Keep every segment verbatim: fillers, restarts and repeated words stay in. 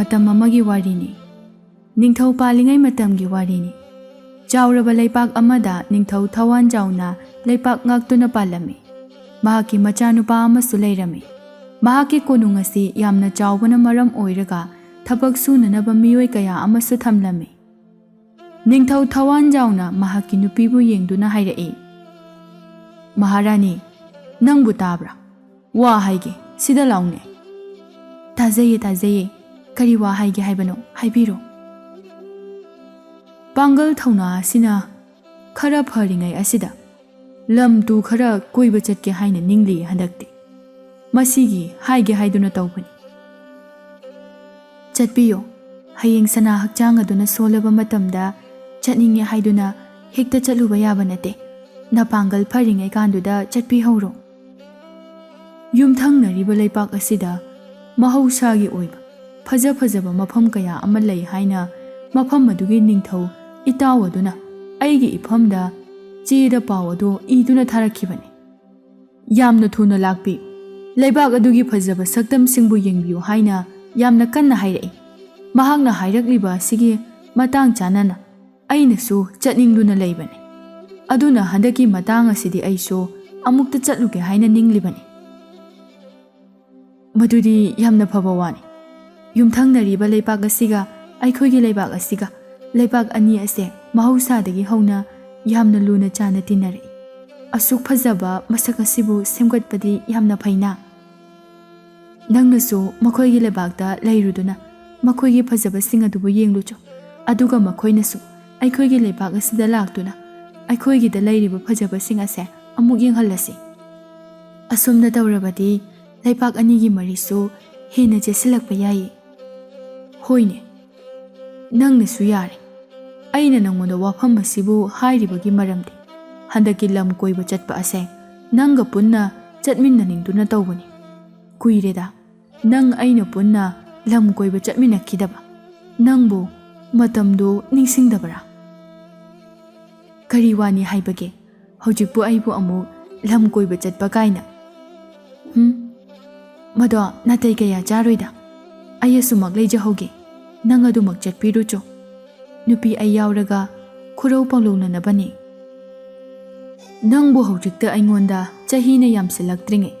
ꯃꯇꯝ ꯑꯃꯒꯤ ꯋꯥꯔꯤꯅꯤ꯫ ꯅꯤꯡꯊꯧ ꯄꯥꯜꯂꯤꯉꯩ ꯃꯇꯝꯒꯤ ꯋꯥꯔꯤꯅꯤ꯫ ꯆꯥꯎꯔꯕ ꯂꯩꯄꯥꯛ ꯑꯃꯗ ꯅꯤꯡꯊꯧ ꯊꯋꯥꯟꯖꯥꯎꯅ ꯂꯩꯄꯥꯛ ꯉꯥꯛꯇꯨꯅ ꯄꯥꯜꯂꯝꯃꯤ꯫ ꯃꯍꯥꯛꯀꯤ ꯃꯆꯥꯅꯨꯄꯥ ꯑꯃꯁꯨ ꯂꯩꯔꯝꯃꯤ꯫ ꯃꯍꯥꯛꯀꯤ ꯀꯣꯅꯨꯡ ꯑꯁꯤ ꯌꯥꯝꯅ ꯆꯥꯎꯕꯅ ꯃꯔꯝ ꯑꯣꯏꯔꯒ ꯊꯕꯛ ꯁꯨꯅꯅꯕ ꯃꯤꯑꯣꯏ ꯀꯌꯥ ꯑꯃꯁꯨ ꯊꯝꯂꯝꯃꯤ꯫ ꯅꯤꯡꯊꯧ ꯊꯋꯥꯟꯖꯥꯎꯅ ꯃꯍꯥꯛꯀꯤ ꯅꯨꯄꯤꯕꯨ ꯌꯦꯡꯗꯨꯅ ꯍꯥꯏꯔꯛꯏ, "ꯃꯍꯥꯔꯥꯅꯤ, ꯅꯪꯕꯨ ꯇꯥꯕ꯭ꯔꯥ? ꯋꯥ ꯍꯥꯏꯒꯦ, ꯁꯤꯗ ꯂꯥꯎꯅꯦ꯫" "ꯇꯥꯖꯩꯌꯦ, ꯇꯥꯖꯩꯌꯦ꯫ ꯀꯔꯤ ꯋꯥ ꯍꯥꯏꯒꯦ ꯍꯥꯏꯕꯅꯣ? ꯍꯥꯏꯕꯤꯔꯣ꯫" "ꯄꯥꯡꯒꯜ ꯊꯧꯅꯥ ꯑꯁꯤꯅ ꯈꯔ ꯐꯔꯤꯉꯩ ꯑꯁꯤꯗ ꯂꯝ ꯇꯨ ꯈꯔ ꯀꯣꯏꯕ ꯆꯠꯀꯦ ꯍꯥꯏꯅ ꯅꯤꯡꯂꯤ ꯍꯟꯗꯛꯇꯤ꯫ ꯃꯁꯤꯒꯤ ꯍꯥꯏꯒꯦ ꯍꯥꯏꯗꯨꯅ ꯇꯧꯕꯅꯤ꯫" "ꯆꯠꯄꯤꯌꯣ꯫ ꯍꯌꯦꯡ ꯁꯅꯥ ꯍꯛꯆꯥꯡ ꯑꯗꯨꯅ ꯁꯣꯜꯂꯕ ꯃꯇꯝꯗ ꯆꯠꯅꯤꯡꯉꯦ ꯍꯥꯏꯗꯨꯅ ꯍꯦꯛꯇ ꯆꯠꯂꯨꯕ ꯌꯥꯕ ꯅꯠꯇꯦ꯫ ꯅꯄꯥꯡꯒꯜ ꯐꯔꯤꯉꯩ ꯀꯥꯟꯗꯨꯗ ꯆꯠꯄꯤꯍꯧꯔꯣ꯫" ꯌꯨꯝꯊꯪꯅꯔꯤꯕ ꯂꯩꯄꯥꯛ ꯑꯁꯤꯗ ꯃꯍꯧꯁꯥꯒꯤ ꯑꯣꯏꯕ ꯐꯖ ꯐꯖꯕ ꯃꯐꯝ ꯀꯌꯥ ꯑꯃ ꯂꯩ ꯍꯥꯏꯅ ꯃꯐꯝ ꯑꯗꯨꯒꯤ ꯅꯤꯡꯊꯧ ꯏꯇꯥꯎ ꯑꯗꯨꯅ ꯑꯩꯒꯤ ꯏꯐꯝꯗ ꯆꯦꯗ ꯄꯥꯎ ꯑꯗꯨ ꯏꯗꯨꯅ ꯊꯥꯔꯛꯈꯤꯕꯅꯤ꯫ "ꯌꯥꯝꯅ ꯊꯨꯅ ꯂꯥꯛꯄꯤꯌꯨ꯫ ꯂꯩꯕꯥꯛ ꯑꯗꯨꯒꯤ ꯐꯖꯕ ꯁꯛꯇꯝꯁꯤꯡꯕꯨ ꯌꯦꯡꯕꯤꯌꯨ" ꯍꯥꯏꯅ ꯌꯥꯝꯅ ꯀꯟꯅ ꯍꯥꯏꯔꯛꯏ꯫ ꯃꯍꯥꯛꯅ ꯍꯥꯏꯔꯛꯂꯤꯕ ꯑꯁꯤꯒꯤ ꯃꯇꯥꯡ ꯆꯥꯅꯅ ꯑꯩꯅꯁꯨ ꯆꯠꯅꯤꯡꯗꯨꯅ ꯂꯩꯕꯅꯤ꯫ ꯑꯗꯨꯅ ꯍꯟꯗꯛꯀꯤ ꯃꯇꯥꯡ ꯑꯁꯤꯗꯤ ꯑꯩꯁꯨ ꯑꯃꯨꯛꯇ ꯆꯠꯂꯨꯒꯦ ꯍꯥꯏꯅ ꯅꯤꯡꯂꯤꯕꯅꯤ꯫ "ꯃꯗꯨꯗꯤ ꯌꯥꯝꯅ ꯐꯕ ꯋꯥꯅꯤ꯫ ꯌꯨꯝꯊꯪꯅꯔꯤꯕ ꯂꯩꯄꯥꯛ ꯑꯁꯤꯒ ꯑꯩꯈꯣꯏꯒꯤ ꯂꯩꯕꯥꯛ ꯑꯁꯤꯒ, ꯂꯩꯄꯥꯛ ꯑꯅꯤ ꯑꯁꯦ ꯃꯍꯧꯁꯥꯗꯒꯤ ꯍꯧꯅ ꯌꯥꯝꯅ ꯂꯨꯅ ꯆꯥꯟꯅ ꯇꯤꯟꯅꯔꯛꯏ꯫ ꯑꯁꯨꯛ ꯐꯖꯕ ꯃꯁꯛ ꯑꯁꯤꯕꯨ ꯁꯦꯝꯒꯠꯄꯗꯤ ꯌꯥꯝꯅ ꯐꯩꯅ꯫ ꯅꯪꯅꯁꯨ ꯃꯈꯣꯏꯒꯤ ꯂꯩꯕꯥꯛꯇ ꯂꯩꯔꯨꯗꯨꯅ ꯃꯈꯣꯏꯒꯤ ꯐꯖꯕꯁꯤꯡ ꯑꯗꯨꯕꯨ ꯌꯦꯡꯂꯨꯆꯣ꯫ ꯑꯗꯨꯒ ꯃꯈꯣꯏꯅꯁꯨ ꯑꯩꯈꯣꯏꯒꯤ ꯂꯩꯕꯥꯛ ꯑꯁꯤꯗ ꯂꯥꯛꯇꯨꯅ ꯑꯩꯈꯣꯏꯒꯤꯗ ꯂꯩꯔꯤꯕ ꯐꯖꯕꯁꯤꯡ ꯑꯁꯦ ꯑꯃꯨꯛ ꯌꯦꯡꯍꯜꯂꯁꯤ꯫ ꯑꯁꯨꯝꯅ ꯇꯧꯔꯕꯗꯤ ꯂꯩꯄꯥꯛ ꯑꯅꯤꯒꯤ ꯃꯔꯤꯁꯨ ꯍꯦꯟꯅ ꯆꯦꯠꯁꯤꯜꯂꯛꯄ ꯌꯥꯏꯌꯦ꯫" "ꯍꯣꯏꯅꯦ, ꯅꯪꯅꯁꯨ ꯌꯥꯔꯦ꯫ ꯑꯩꯅ ꯅꯪꯉꯣꯟꯗ ꯋꯥꯐꯝ ꯑꯁꯤꯕꯨ ꯍꯥꯏꯔꯤꯕꯒꯤ ꯃꯔꯝꯗꯤ ꯍꯟꯗꯛꯀꯤ ꯂꯝ ꯀꯣꯏꯕ ꯆꯠꯄ ꯑꯁꯦ ꯅꯪꯒ ꯄꯨꯟꯅ ꯆꯠꯃꯤꯟꯅꯅꯤꯡꯗꯨꯅ ꯇꯧꯕꯅꯤ꯫ ꯀꯨꯏꯔꯦꯗ ꯅꯪ ꯑꯩꯅ ꯄꯨꯟꯅ ꯂꯝ ꯀꯣꯏꯕ ꯆꯠꯃꯤꯟꯅꯈꯤꯗꯕ꯫ ꯅꯪꯕꯨ ꯃꯇꯝꯗꯨ ꯅꯤꯡꯁꯤꯡꯗꯕꯔꯥ?" "ꯀꯔꯤ ꯋꯥꯅꯤ ꯍꯥꯏꯕꯒꯦ? ꯍꯧꯖꯤꯛꯄꯨ ꯑꯩꯕꯨ ꯑꯃꯨꯛ ꯂꯝ ꯀꯣꯏꯕ ꯆꯠꯄ ꯀꯥꯏꯅ꯫ ꯍꯨꯝ, ꯃꯗꯣ ꯅꯥꯇꯩ ꯀꯌꯥ ꯆꯥꯔꯣꯏꯗ꯫ ꯑꯩ ꯑꯁꯨꯃꯛ ꯂꯩꯖꯍꯧꯒꯦ, ꯅꯪ ꯑꯗꯨꯃꯛ ꯆꯠꯄꯤꯔꯨꯆꯣ꯫ ꯅꯨꯄꯤ ꯑꯩ ꯌꯥꯎꯔꯒ ꯈꯨꯔꯧ ꯄꯥꯎꯂꯧꯅꯅꯕꯅꯤ꯫ ꯅꯪꯕꯨ ꯍꯧꯖꯤꯛꯇ ꯑꯩꯉꯣꯟꯗ ꯆꯍꯤꯅ ꯌꯥꯝꯁꯤꯜꯂꯛꯇ꯭ꯔꯤꯉꯩ,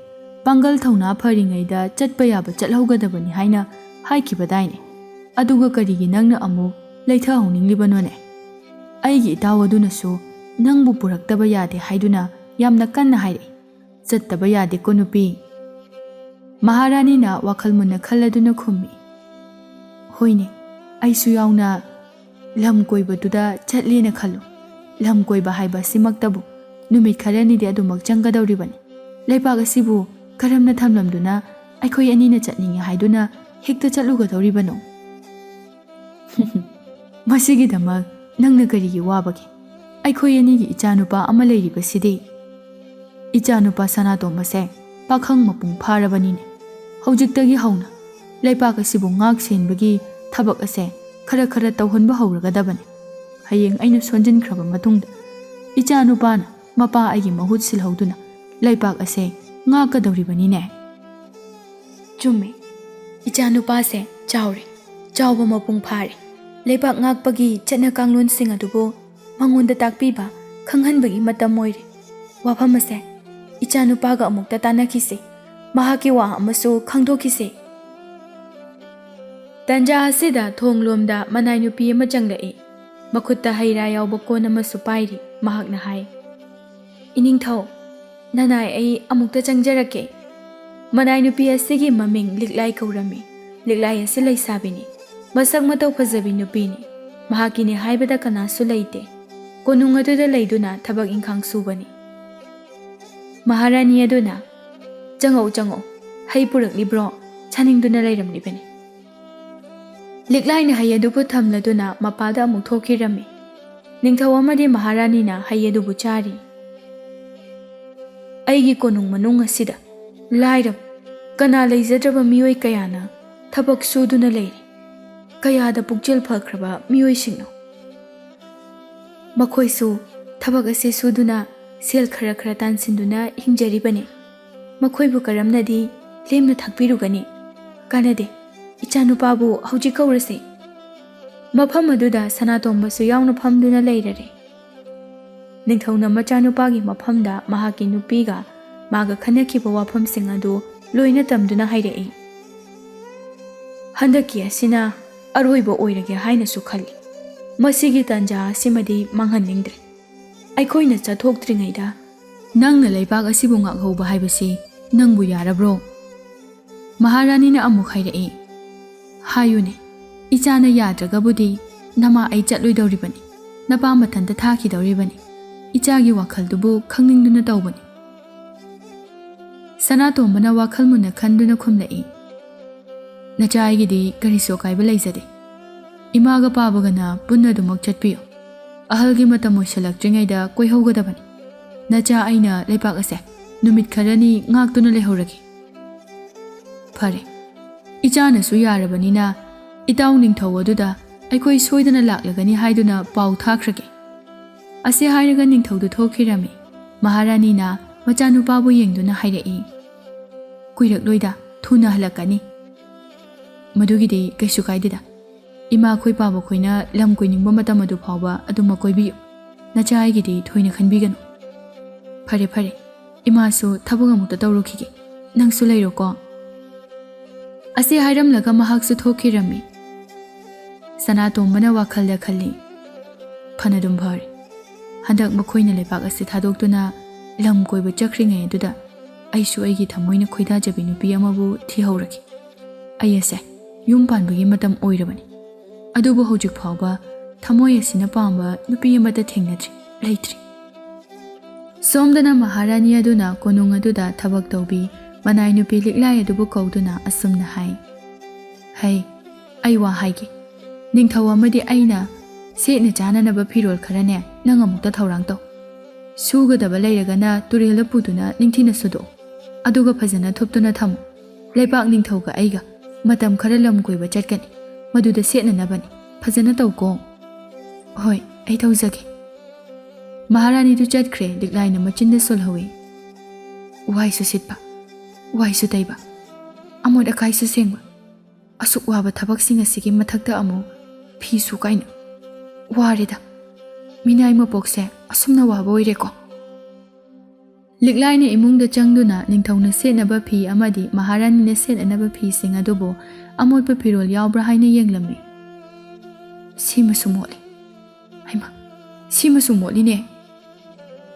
ꯄꯥꯡꯒꯜ ꯊꯧꯅꯥ ꯐꯔꯤꯉꯩꯗ ꯆꯠꯄ ꯌꯥꯕ ꯆꯠꯍꯧꯒꯗꯕꯅꯤ ꯍꯥꯏꯅ ꯍꯥꯏꯈꯤꯕꯗꯥꯏꯅꯦ? ꯑꯗꯨꯒ ꯀꯔꯤꯒꯤ ꯅꯪꯅ ꯑꯃꯨꯛ ꯂꯩꯊꯍꯧꯅꯤꯡꯂꯤꯕꯅꯣꯅꯦ? ꯑꯩꯒꯤ ꯏꯇꯥꯎ ꯑꯗꯨꯅꯁꯨ ꯅꯪꯕꯨ ꯄꯨꯔꯛꯇꯕ ꯌꯥꯗꯦ ꯍꯥꯏꯗꯨꯅ ꯌꯥꯝꯅ ꯀꯟꯅ ꯍꯥꯏꯔꯛꯏ꯫ ꯆꯠꯇꯕ ꯌꯥꯗꯦꯀꯣ ꯅꯨꯄꯤ꯫ ꯃꯍꯥꯔꯥꯅꯤꯅ ꯋꯥꯈꯜ ꯃꯨꯟꯅ ꯈꯜꯂꯗꯨꯅ ꯈꯨꯝꯃꯤ꯫ ꯍꯣꯏꯅꯦ, ꯑꯩꯁꯨ ꯌꯥꯎꯅ ꯂꯝ ꯀꯣꯏꯕꯗꯨꯗ ꯆꯠꯂꯦꯅ ꯈꯜꯂꯨ꯫ ꯂꯝ ꯀꯣꯏꯕ ꯍꯥꯏꯕ ꯑꯁꯤꯃꯛꯇꯕꯨ ꯅꯨꯃꯤꯠ ꯈꯔꯅꯤꯗꯤ ꯑꯗꯨꯃꯛ ꯆꯪꯒꯗꯧꯔꯤꯕꯅꯤ꯫ ꯂꯩꯄꯥꯛ ꯑꯁꯤꯕꯨ ꯀꯔꯝꯅ ꯊꯝꯂꯝꯗꯨꯅ ꯑꯩꯈꯣꯏ ꯑꯅꯤꯅ ꯆꯠꯅꯤꯡꯉꯤ ꯍꯥꯏꯗꯨꯅ ꯍꯦꯛꯇ ꯆꯠꯂꯨꯒꯗꯧꯔꯤꯕꯅꯣ? ꯃꯁꯤꯒꯤꯗꯃꯛ ꯅꯪꯅ ꯀꯔꯤꯒꯤ ꯋꯥꯕꯒꯦ? ꯑꯩꯈꯣꯏ ꯑꯅꯤꯒꯤ ꯏꯆꯥꯅꯨꯄꯥ ꯑꯃ ꯂꯩꯔꯤꯕꯁꯤꯗꯤ꯫ ꯏꯆꯥꯅꯨꯄꯥ ꯁꯅꯥꯇꯣꯝꯕꯁꯦ ꯄꯥꯈꯪ ꯃꯄꯨꯡ ꯐꯥꯔꯕꯅꯤꯅꯦ꯫ ꯍꯧꯖꯤꯛꯇꯒꯤ ꯍꯧꯅ ꯂꯩꯄꯥꯛ ꯑꯁꯤꯕꯨ ꯉꯥꯛ ꯁꯦꯟꯕꯒꯤ ꯊꯕꯛ ꯑꯁꯦ ꯈꯔ ꯈꯔ ꯇꯧꯍꯟꯕ ꯍꯧꯔꯒꯗꯕꯅꯤ꯫ ꯍꯌꯦꯡ ꯑꯩꯅ ꯁꯣꯟꯖꯤꯟꯈ꯭ꯔꯕ ꯃꯇꯨꯡꯗ ꯏꯆꯥꯅꯨꯄꯥꯅ ꯃꯄꯥ ꯑꯩꯒꯤ ꯃꯍꯨꯠ ꯁꯤꯜꯍꯧꯗꯨꯅ ꯂꯩꯄꯥꯛ ꯑꯁꯦ ꯉꯥꯛꯀꯗꯧꯔꯤꯕꯅꯤꯅꯦ꯫ ꯆꯨꯝꯃꯦ, ꯏꯆꯥꯅꯨꯄꯥꯁꯦ ꯆꯥꯎꯔꯦ, ꯆꯥꯎꯕ ꯃꯄꯨꯡ ꯐꯥꯔꯦ꯫ ꯂꯩꯕꯥꯛ ꯉꯥꯛꯄꯒꯤ ꯆꯠꯅ ꯀꯥꯡꯂꯣꯟꯁꯤꯡ ꯑꯗꯨꯕꯨ ꯃꯉꯣꯟꯗ ꯇꯥꯛꯄꯤꯕ, ꯈꯪꯍꯟꯕꯒꯤ ꯃꯇꯝ ꯑꯣꯏꯔꯦ꯫ ꯋꯥꯐꯝ ꯑꯁꯦ ꯏꯆꯥꯅꯨꯄꯥꯒ ꯑꯃꯨꯛꯇ ꯇꯥꯟꯅꯈꯤꯁꯤ, ꯃꯍꯥꯛꯀꯤ ꯋꯥ ꯑꯃꯁꯨ ꯈꯪꯗꯣꯛꯈꯤꯁꯤ꯫ ꯇꯟꯖꯥ ꯑꯁꯤꯗ ꯊꯣꯡꯂꯣꯝꯗ ꯃꯅꯥꯏ ꯅꯨꯄꯤ ꯑꯃ ꯆꯪꯂꯛꯏ꯫ ꯃꯈꯨꯠꯇ ꯍꯩ ꯔꯥ ꯌꯥꯎꯕ ꯀꯣꯟ ꯑꯃꯁꯨ ꯄꯥꯏꯔꯤ꯫ ꯃꯍꯥꯛꯅ ꯍꯥꯏ, "ꯏꯅꯤꯡꯊꯧ, ꯅꯅꯥꯏ ꯑꯩ ꯑꯃꯨꯛꯇ ꯆꯪꯖꯔꯛꯀꯦ꯫" ꯃꯅꯥꯏ ꯅꯨꯄꯤ ꯑꯁꯤꯒꯤ ꯃꯃꯤꯡ ꯂꯤꯛꯂꯥꯏ ꯀꯧꯔꯝꯃꯤ꯫ ꯂꯤꯛꯂꯥꯏ ꯑꯁꯤ ꯂꯩꯁꯥꯕꯤꯅꯤ꯫ ꯃꯁꯛ ꯃꯇꯧ ꯐꯖꯕꯤ ꯅꯨꯄꯤꯅꯤ꯫ ꯃꯍꯥꯛꯀꯤꯅꯤ ꯍꯥꯏꯕꯗ ꯀꯅꯥꯁꯨ ꯂꯩꯇꯦ꯫ ꯀꯣꯅꯨꯡ ꯑꯗꯨꯗ ꯂꯩꯗꯨꯅ ꯊꯕꯛ ꯏꯪꯈꯥꯡ ꯁꯨꯕꯅꯤ꯫ ꯃꯍꯥꯔꯥꯅꯤ ꯑꯗꯨꯅ, "ꯆꯪꯉꯛꯎ, ꯆꯪꯉꯛꯎ꯫ ꯍꯩ ꯄꯨꯔꯛꯂꯤꯕ꯭ꯔꯣ? ꯆꯥꯅꯤꯡꯗꯨꯅ ꯂꯩꯔꯝꯂꯤꯕꯅꯤ꯫" ꯂꯤꯛꯂꯥꯏꯅ ꯍꯩ ꯑꯗꯨꯕꯨ ꯊꯝꯂꯗꯨꯅ ꯃꯄꯥꯗ ꯑꯃꯨꯛ ꯊꯣꯛꯈꯤꯔꯝꯃꯤ꯫ ꯅꯤꯡꯊꯧ ꯑꯃꯗꯤ ꯃꯍꯥꯔꯥꯅꯤꯅ ꯍꯩ ꯑꯗꯨꯕꯨ ꯆꯥꯔꯤ꯫ ꯑꯩꯒꯤ ꯀꯣꯅꯨꯡ ꯃꯅꯨꯡ ꯑꯁꯤꯗ ꯂꯥꯏꯔꯕ, ꯀꯅꯥ ꯂꯩꯖꯗ꯭ꯔꯕ ꯃꯤꯑꯣꯏ ꯀꯌꯥꯅ ꯊꯕꯛ ꯁꯨꯗꯨꯅ ꯂꯩꯔꯤ꯫ ꯀꯌꯥꯗ ꯄꯨꯛꯆꯦꯜ ꯐꯈ꯭ꯔꯕ ꯃꯤꯑꯣꯏꯁꯤꯡꯅꯣ꯫ ꯃꯈꯣꯏꯁꯨ ꯊꯕꯛ ꯑꯁꯤ ꯁꯨꯗꯨꯅ ꯁꯦꯜ ꯈꯔ ꯈꯔ ꯇꯥꯟꯁꯤꯟꯗꯨꯅ ꯍꯤꯡꯖꯔꯤꯕꯅꯤ꯫ ꯃꯈꯣꯏꯕꯨ ꯀꯔꯝꯅꯗꯤ ꯂꯦꯝꯅ ꯊꯥꯛꯄꯤꯔꯨꯒꯅꯤ? ꯀꯥꯟꯅꯗꯦ꯫ "ꯏꯆꯥꯅꯨꯄꯥꯕꯨ ꯍꯧꯖꯤꯛ ꯀꯧꯔꯁꯤ꯫" ꯃꯐꯝ ꯑꯗꯨꯗ ꯁꯅꯥꯇꯣꯝꯕꯁꯨ ꯌꯥꯎꯅ ꯐꯝꯗꯨꯅ ꯂꯩꯔꯔꯦ꯫ ꯅꯤꯡꯊꯧꯅ ꯃꯆꯥꯅꯨꯄꯥꯒꯤ ꯃꯐꯝꯗ ꯃꯍꯥꯛꯀꯤ ꯅꯨꯄꯤꯒ ꯃꯥꯒ ꯈꯟꯅꯈꯤꯕ ꯋꯥꯐꯝꯁꯤꯡ ꯑꯗꯨ ꯂꯣꯏꯅ ꯇꯝꯗꯨꯅ ꯍꯥꯏꯔꯛꯏ꯫ "ꯍꯟꯗꯛꯀꯤ ꯑꯁꯤꯅ ꯑꯔꯣꯏꯕ ꯑꯣꯏꯔꯒꯦ ꯍꯥꯏꯅꯁꯨ ꯈꯜꯂꯤ꯫ ꯃꯁꯤꯒꯤ ꯇꯥꯟꯖꯥ ꯑꯁꯤꯃꯗꯤ ꯃꯥꯡꯍꯟꯅꯤꯡꯗ꯭ꯔꯦ꯫ ꯑꯩꯈꯣꯏꯅ ꯆꯠꯊꯣꯛꯇ꯭ꯔꯤꯉꯩꯗ ꯅꯪꯅ ꯂꯩꯕꯥꯛ ꯑꯁꯤꯕꯨ ꯉꯥꯛꯍꯧꯕ ꯍꯥꯏꯕꯁꯤ ꯅꯪꯕꯨ ꯌꯥꯔꯕ꯭ꯔꯣ?" ꯃꯍꯥꯔꯥꯅꯤꯅ ꯑꯃꯨꯛ ꯍꯥꯏꯔꯛꯏ꯫ "ꯍꯥꯏꯌꯨꯅꯦ, ꯏꯆꯥꯅ ꯌꯥꯗ꯭ꯔꯒꯕꯨꯗꯤ ꯅꯃꯥ ꯑꯩ ꯆꯠꯂꯣꯏꯗꯧꯔꯤꯕꯅꯤ, ꯅꯄꯥ ꯃꯊꯟꯇ ꯊꯥꯈꯤꯗꯧꯔꯤꯕꯅꯤ꯫ ꯏꯆꯥꯒꯤ ꯋꯥꯈꯜꯗꯨꯕꯨ ꯈꯪꯅꯤꯡꯗꯨꯅ ꯇꯧꯕꯅꯤ꯫" ꯁꯅꯥꯇꯣꯝꯕꯅ ꯋꯥꯈꯜ ꯃꯨꯟꯅ ꯈꯟꯗꯨꯅ ꯈꯨꯝꯂꯛꯏ꯫ "ꯅꯆꯥ ꯑꯩꯒꯤꯗꯤ ꯀꯔꯤꯁꯨ ꯑꯀꯥꯏꯕ ꯂꯩꯖꯗꯦ꯫ ꯏꯃꯥꯒ ꯄꯥꯕꯒꯅ ꯄꯨꯟꯅ ꯑꯗꯨꯃꯛ ꯆꯠꯄꯤꯌꯨ꯫ ꯑꯍꯜꯒꯤ ꯃꯇꯝ ꯑꯣꯏꯁꯜꯂꯛꯇ꯭ꯔꯤꯉꯩꯗ ꯀꯣꯏꯍꯧꯒꯗꯕꯅꯤ꯫ ꯅꯆꯥ ꯑꯩꯅ ꯂꯩꯕꯥꯛ ꯑꯁꯦ ꯅꯨꯃꯤꯠ ꯈꯔꯅꯤ ꯉꯥꯛꯇꯨꯅ ꯂꯩꯍꯧꯔꯒꯦ꯫" "ꯐꯔꯦ, ꯏꯆꯥꯅꯁꯨ ꯌꯥꯔꯕꯅꯤꯅ ꯏꯇꯥꯎ ꯅꯤꯡꯊꯧ ꯑꯗꯨꯗ ꯑꯩꯈꯣꯏ ꯁꯣꯏꯗꯅ ꯂꯥꯛꯂꯒꯅꯤ ꯍꯥꯏꯗꯨꯅ ꯄꯥꯎ ꯊꯥꯈ꯭ꯔꯒꯦ꯫" ꯑꯁꯤ ꯍꯥꯏꯔꯒ ꯅꯤꯡꯊꯧꯗꯨ ꯊꯣꯛꯈꯤꯔꯝꯃꯤ꯫ ꯃꯍꯥꯔꯥꯅꯤꯅ ꯃꯆꯥꯅꯨꯄꯥꯕꯨ ꯌꯦꯡꯗꯨꯅ ꯍꯥꯏꯔꯛꯏ, "ꯀꯨꯏꯔꯛꯂꯣꯏꯗ, ꯊꯨꯅ ꯍꯜꯂꯛꯀꯅꯤ꯫ ꯃꯗꯨꯒꯤꯗꯤ ꯀꯩꯁꯨ ꯀꯥꯏꯗꯦꯗ꯫ ꯏꯃꯥ ꯈꯣꯏ ꯄꯥꯕ ꯈꯣꯏꯅ ꯂꯝ ꯀꯣꯏꯅꯤꯡꯕ ꯃꯇꯝ ꯑꯗꯨ ꯐꯥꯎꯕ ꯑꯗꯨꯃꯛ ꯀꯣꯏꯕꯤꯌꯨ꯫ ꯅꯆꯥ ꯑꯩꯒꯤꯗꯤ ꯊꯣꯏꯅ ꯈꯟꯕꯤꯒꯅꯨ꯫" "ꯐꯔꯦ ꯐꯔꯦ, ꯏꯃꯥꯁꯨ ꯊꯕꯛ ꯑꯃꯨꯛꯇ ꯇꯧꯔꯨꯈꯤꯒꯦ꯫ ꯅꯪꯁꯨ ꯂꯩꯔꯣꯀꯣ꯫" ꯑꯁꯤ ꯍꯥꯏꯔꯝꯂꯒ ꯃꯍꯥꯛꯁꯨ ꯊꯣꯛꯈꯤꯔꯝꯃꯤ꯫ ꯁꯅꯥꯇꯣꯝꯕꯅ ꯋꯥꯈꯜꯗ ꯈꯜꯂꯤ, "ꯐꯅꯗꯨꯝ ꯐꯔꯦ꯫ ꯍꯟꯗꯛ ꯃꯈꯣꯏꯅ ꯂꯩꯕꯥꯛ ꯑꯁꯤ ꯊꯥꯗꯣꯛꯇꯨꯅ ꯂꯝ ꯀꯣꯏꯕ ꯆꯠꯈ꯭ꯔꯤꯉꯩ ꯑꯗꯨꯗ ꯑꯩꯁꯨ ꯑꯩꯒꯤ ꯊꯃꯣꯏꯅ ꯈꯣꯏꯗꯥꯖꯕꯤ ꯅꯨꯄꯤ ꯑꯃꯕꯨ ꯊꯤꯍꯧꯔꯒꯦ꯫ ꯑꯩ ꯑꯁꯦ ꯌꯨꯝ ꯄꯥꯟꯕꯒꯤ ꯃꯇꯝ ꯑꯣꯏꯔꯕꯅꯤ꯫ ꯑꯗꯨꯕꯨ ꯍꯧꯖꯤꯛ ꯐꯥꯎꯕ ꯊꯃꯣꯏ ꯑꯁꯤꯅ ꯄꯥꯝꯕ ꯅꯨꯄꯤ ꯑꯃꯠꯇ ꯊꯦꯡꯅꯗ꯭ꯔꯤ, ꯂꯩꯇ꯭ꯔꯤ꯫" ꯁꯣꯝꯗꯅ ꯃꯍꯥꯔꯥꯅꯤ ꯑꯗꯨꯅ ꯀꯣꯅꯨꯡ ꯑꯗꯨꯗ ꯊꯕꯛ ꯇꯧꯕꯤ ꯃꯅꯥꯏ ꯅꯨꯄꯤ ꯂꯤꯛꯂꯥꯏ ꯑꯗꯨꯕꯨ ꯀꯧꯗꯨꯅ ꯑꯁꯨꯝꯅ ꯍꯥꯏ, "ꯍꯩ, ꯑꯩ ꯋꯥ ꯍꯥꯏꯒꯦ꯫ ꯅꯤꯡꯊꯧ ꯑꯃꯗꯤ ꯑꯩꯅ ꯁꯦꯠꯅ ꯆꯥꯅꯅꯕ ꯐꯤꯔꯣꯜ ꯈꯔꯅꯦ, ꯅꯪ ꯑꯃꯨꯛꯇ ꯊꯧꯔꯥꯡ ꯇꯧ꯫ ꯁꯨꯒꯗꯕ ꯂꯩꯔꯒꯅ ꯇꯨꯔꯦꯜꯗ ꯄꯨꯗꯨꯅ ꯅꯤꯡꯊꯤꯅ ꯁꯨꯗꯣꯛꯎ꯫ ꯑꯗꯨꯒ ꯐꯖꯅ ꯊꯨꯞꯇꯨꯅ ꯊꯝꯃꯨ꯫ ꯂꯩꯄꯥꯛ ꯅꯤꯡꯊꯧꯒ ꯑꯩꯒ ꯃꯇꯝ ꯈꯔ ꯂꯝ ꯀꯣꯏꯕ ꯆꯠꯀꯅꯤ꯫ ꯃꯗꯨꯗ ꯁꯦꯠꯅꯅꯕꯅꯤ꯫ ꯐꯖꯅ ꯇꯧꯀꯣ꯫" "ꯍꯣꯏ, ꯑꯩ ꯇꯧꯖꯒꯦ꯫" ꯃꯍꯥꯔꯥꯅꯤꯗꯨ ꯆꯠꯈ꯭ꯔꯦ꯫ ꯂꯤꯛꯂꯥꯏꯅ ꯃꯆꯤꯟꯗ ꯁꯣꯜꯍꯧꯏ꯫ ꯋꯥꯏꯁꯨ ꯁꯤꯠꯄ, ꯋꯥꯏꯁꯨ ꯇꯩꯕ, ꯑꯃꯣꯠ ꯑꯀꯥꯏꯁꯨ ꯁꯦꯡꯕ꯫ ꯑꯁꯨꯛ ꯋꯥꯕ ꯊꯕꯛꯁꯤꯡ ꯑꯁꯤꯒꯤ ꯃꯊꯛꯇ ꯑꯃꯨꯛ ꯐꯤ ꯁꯨ ꯀꯥꯏꯅ꯫ ꯋꯥꯔꯦꯗ꯫ ꯃꯤꯅꯥꯏ ꯃꯄꯣꯛꯁꯦ ꯑꯁꯨꯝꯅ ꯋꯥꯕ ꯑꯣꯏꯔꯦꯀꯣ꯫ ꯂꯤꯛꯂꯥꯏꯅ ꯏꯃꯨꯡꯗ ꯆꯪꯗꯨꯅ ꯅꯤꯡꯊꯧꯅ ꯁꯦꯠꯅꯕ ꯐꯤ ꯑꯃꯗꯤ ꯃꯍꯥꯔꯥꯅꯤꯅ ꯁꯦꯠꯅꯅꯕ ꯐꯤꯁꯤꯡ ꯑꯗꯨꯕꯨ ꯑꯃꯣꯠꯄ ꯐꯤꯔꯣꯜ ꯌꯥꯎꯕ꯭ꯔꯥ ꯍꯥꯏꯅ ꯌꯦꯡꯂꯝꯃꯤ꯫ "ꯁꯤꯃꯁꯨ ꯃꯣꯠꯂꯤ꯫ ꯍꯩꯃꯥ, ꯁꯤꯃꯁꯨ ꯃꯣꯠꯂꯤꯅꯦ꯫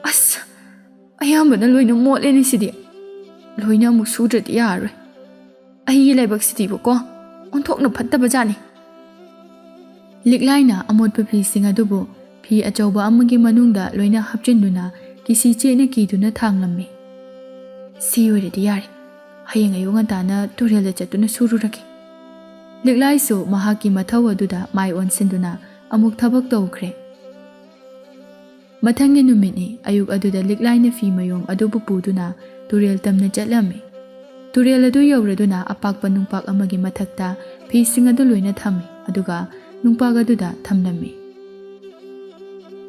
ꯑꯁ, ꯑꯌꯥꯝꯕꯅ ꯂꯣꯏꯅ ꯃꯣꯠꯂꯦꯅꯦ ꯁꯤꯗꯤ꯫ ꯂꯣꯏꯅ ꯑꯃꯨꯛ ꯁꯨꯗ꯭ꯔꯗꯤ ꯌꯥꯔꯔꯣꯏ꯫ ꯑꯩꯒꯤ ꯂꯥꯏꯕꯛꯁꯤꯗꯤꯕꯀꯣ, ꯑꯣꯟꯊꯣꯛꯅ ꯐꯠꯇꯕ ꯖꯥꯠꯅꯤ꯫" ꯂꯤꯛꯂꯥꯏꯅ ꯑꯃꯣꯠꯄ ꯐꯤꯁꯤꯡ ꯑꯗꯨꯕꯨ ꯐꯤ ꯑꯆꯧꯕ ꯑꯃꯒꯤ ꯃꯅꯨꯡꯗ ꯂꯣꯏꯅ ꯍꯥꯞꯆꯤꯟꯗꯨꯅ ꯀꯤꯁꯤ ꯆꯦꯠꯅ ꯀꯤꯗꯨꯅ ꯊꯥꯡꯂꯝꯃꯤ꯫ "ꯁꯤ ꯑꯣꯏꯔꯗꯤ ꯌꯥꯔꯦ꯫ ꯍꯌꯦꯡ ꯑꯌꯨꯛ ꯉꯟꯇꯥꯅ ꯇꯨꯔꯦꯜꯗ ꯆꯠꯇꯨꯅ ꯁꯨꯔꯨꯔꯒꯦ꯫" ꯂꯤꯛꯂꯥꯏꯁꯨ ꯃꯍꯥꯛꯀꯤ ꯃꯊꯧ ꯑꯗꯨꯗ ꯃꯥꯏ ꯑꯣꯟꯁꯤꯟꯗꯨꯅ ꯑꯃꯨꯛ ꯊꯕꯛ ꯇꯧꯈ꯭ꯔꯦ꯫ ꯃꯊꯪꯒꯤ ꯅꯨꯃꯤꯠꯅꯤ꯫ ꯑꯌꯨꯛ ꯑꯗꯨꯗ ꯂꯤꯛꯂꯥꯏꯅ ꯐꯤ ꯃꯌꯣꯝ ꯑꯗꯨꯕꯨ ꯄꯨꯗꯨꯅ ꯇꯨꯔꯦꯜ ꯇꯝꯅ ꯆꯠꯂꯝꯃꯤ꯫ ꯇꯨꯔꯦꯜ ꯑꯗꯨ ꯌꯧꯔꯗꯨꯅ ꯑꯄꯥꯛꯄ ꯅꯨꯡꯄꯥꯛ ꯑꯃꯒꯤ ꯃꯊꯛꯇ ꯐꯤꯁꯤꯡ ꯑꯗꯨ ꯂꯣꯏꯅ ꯊꯝꯃꯤ, ꯑꯗꯨꯒ ꯅꯨꯡꯄꯥꯛ ꯑꯗꯨꯗ ꯊꯝꯂꯝꯃꯤ꯫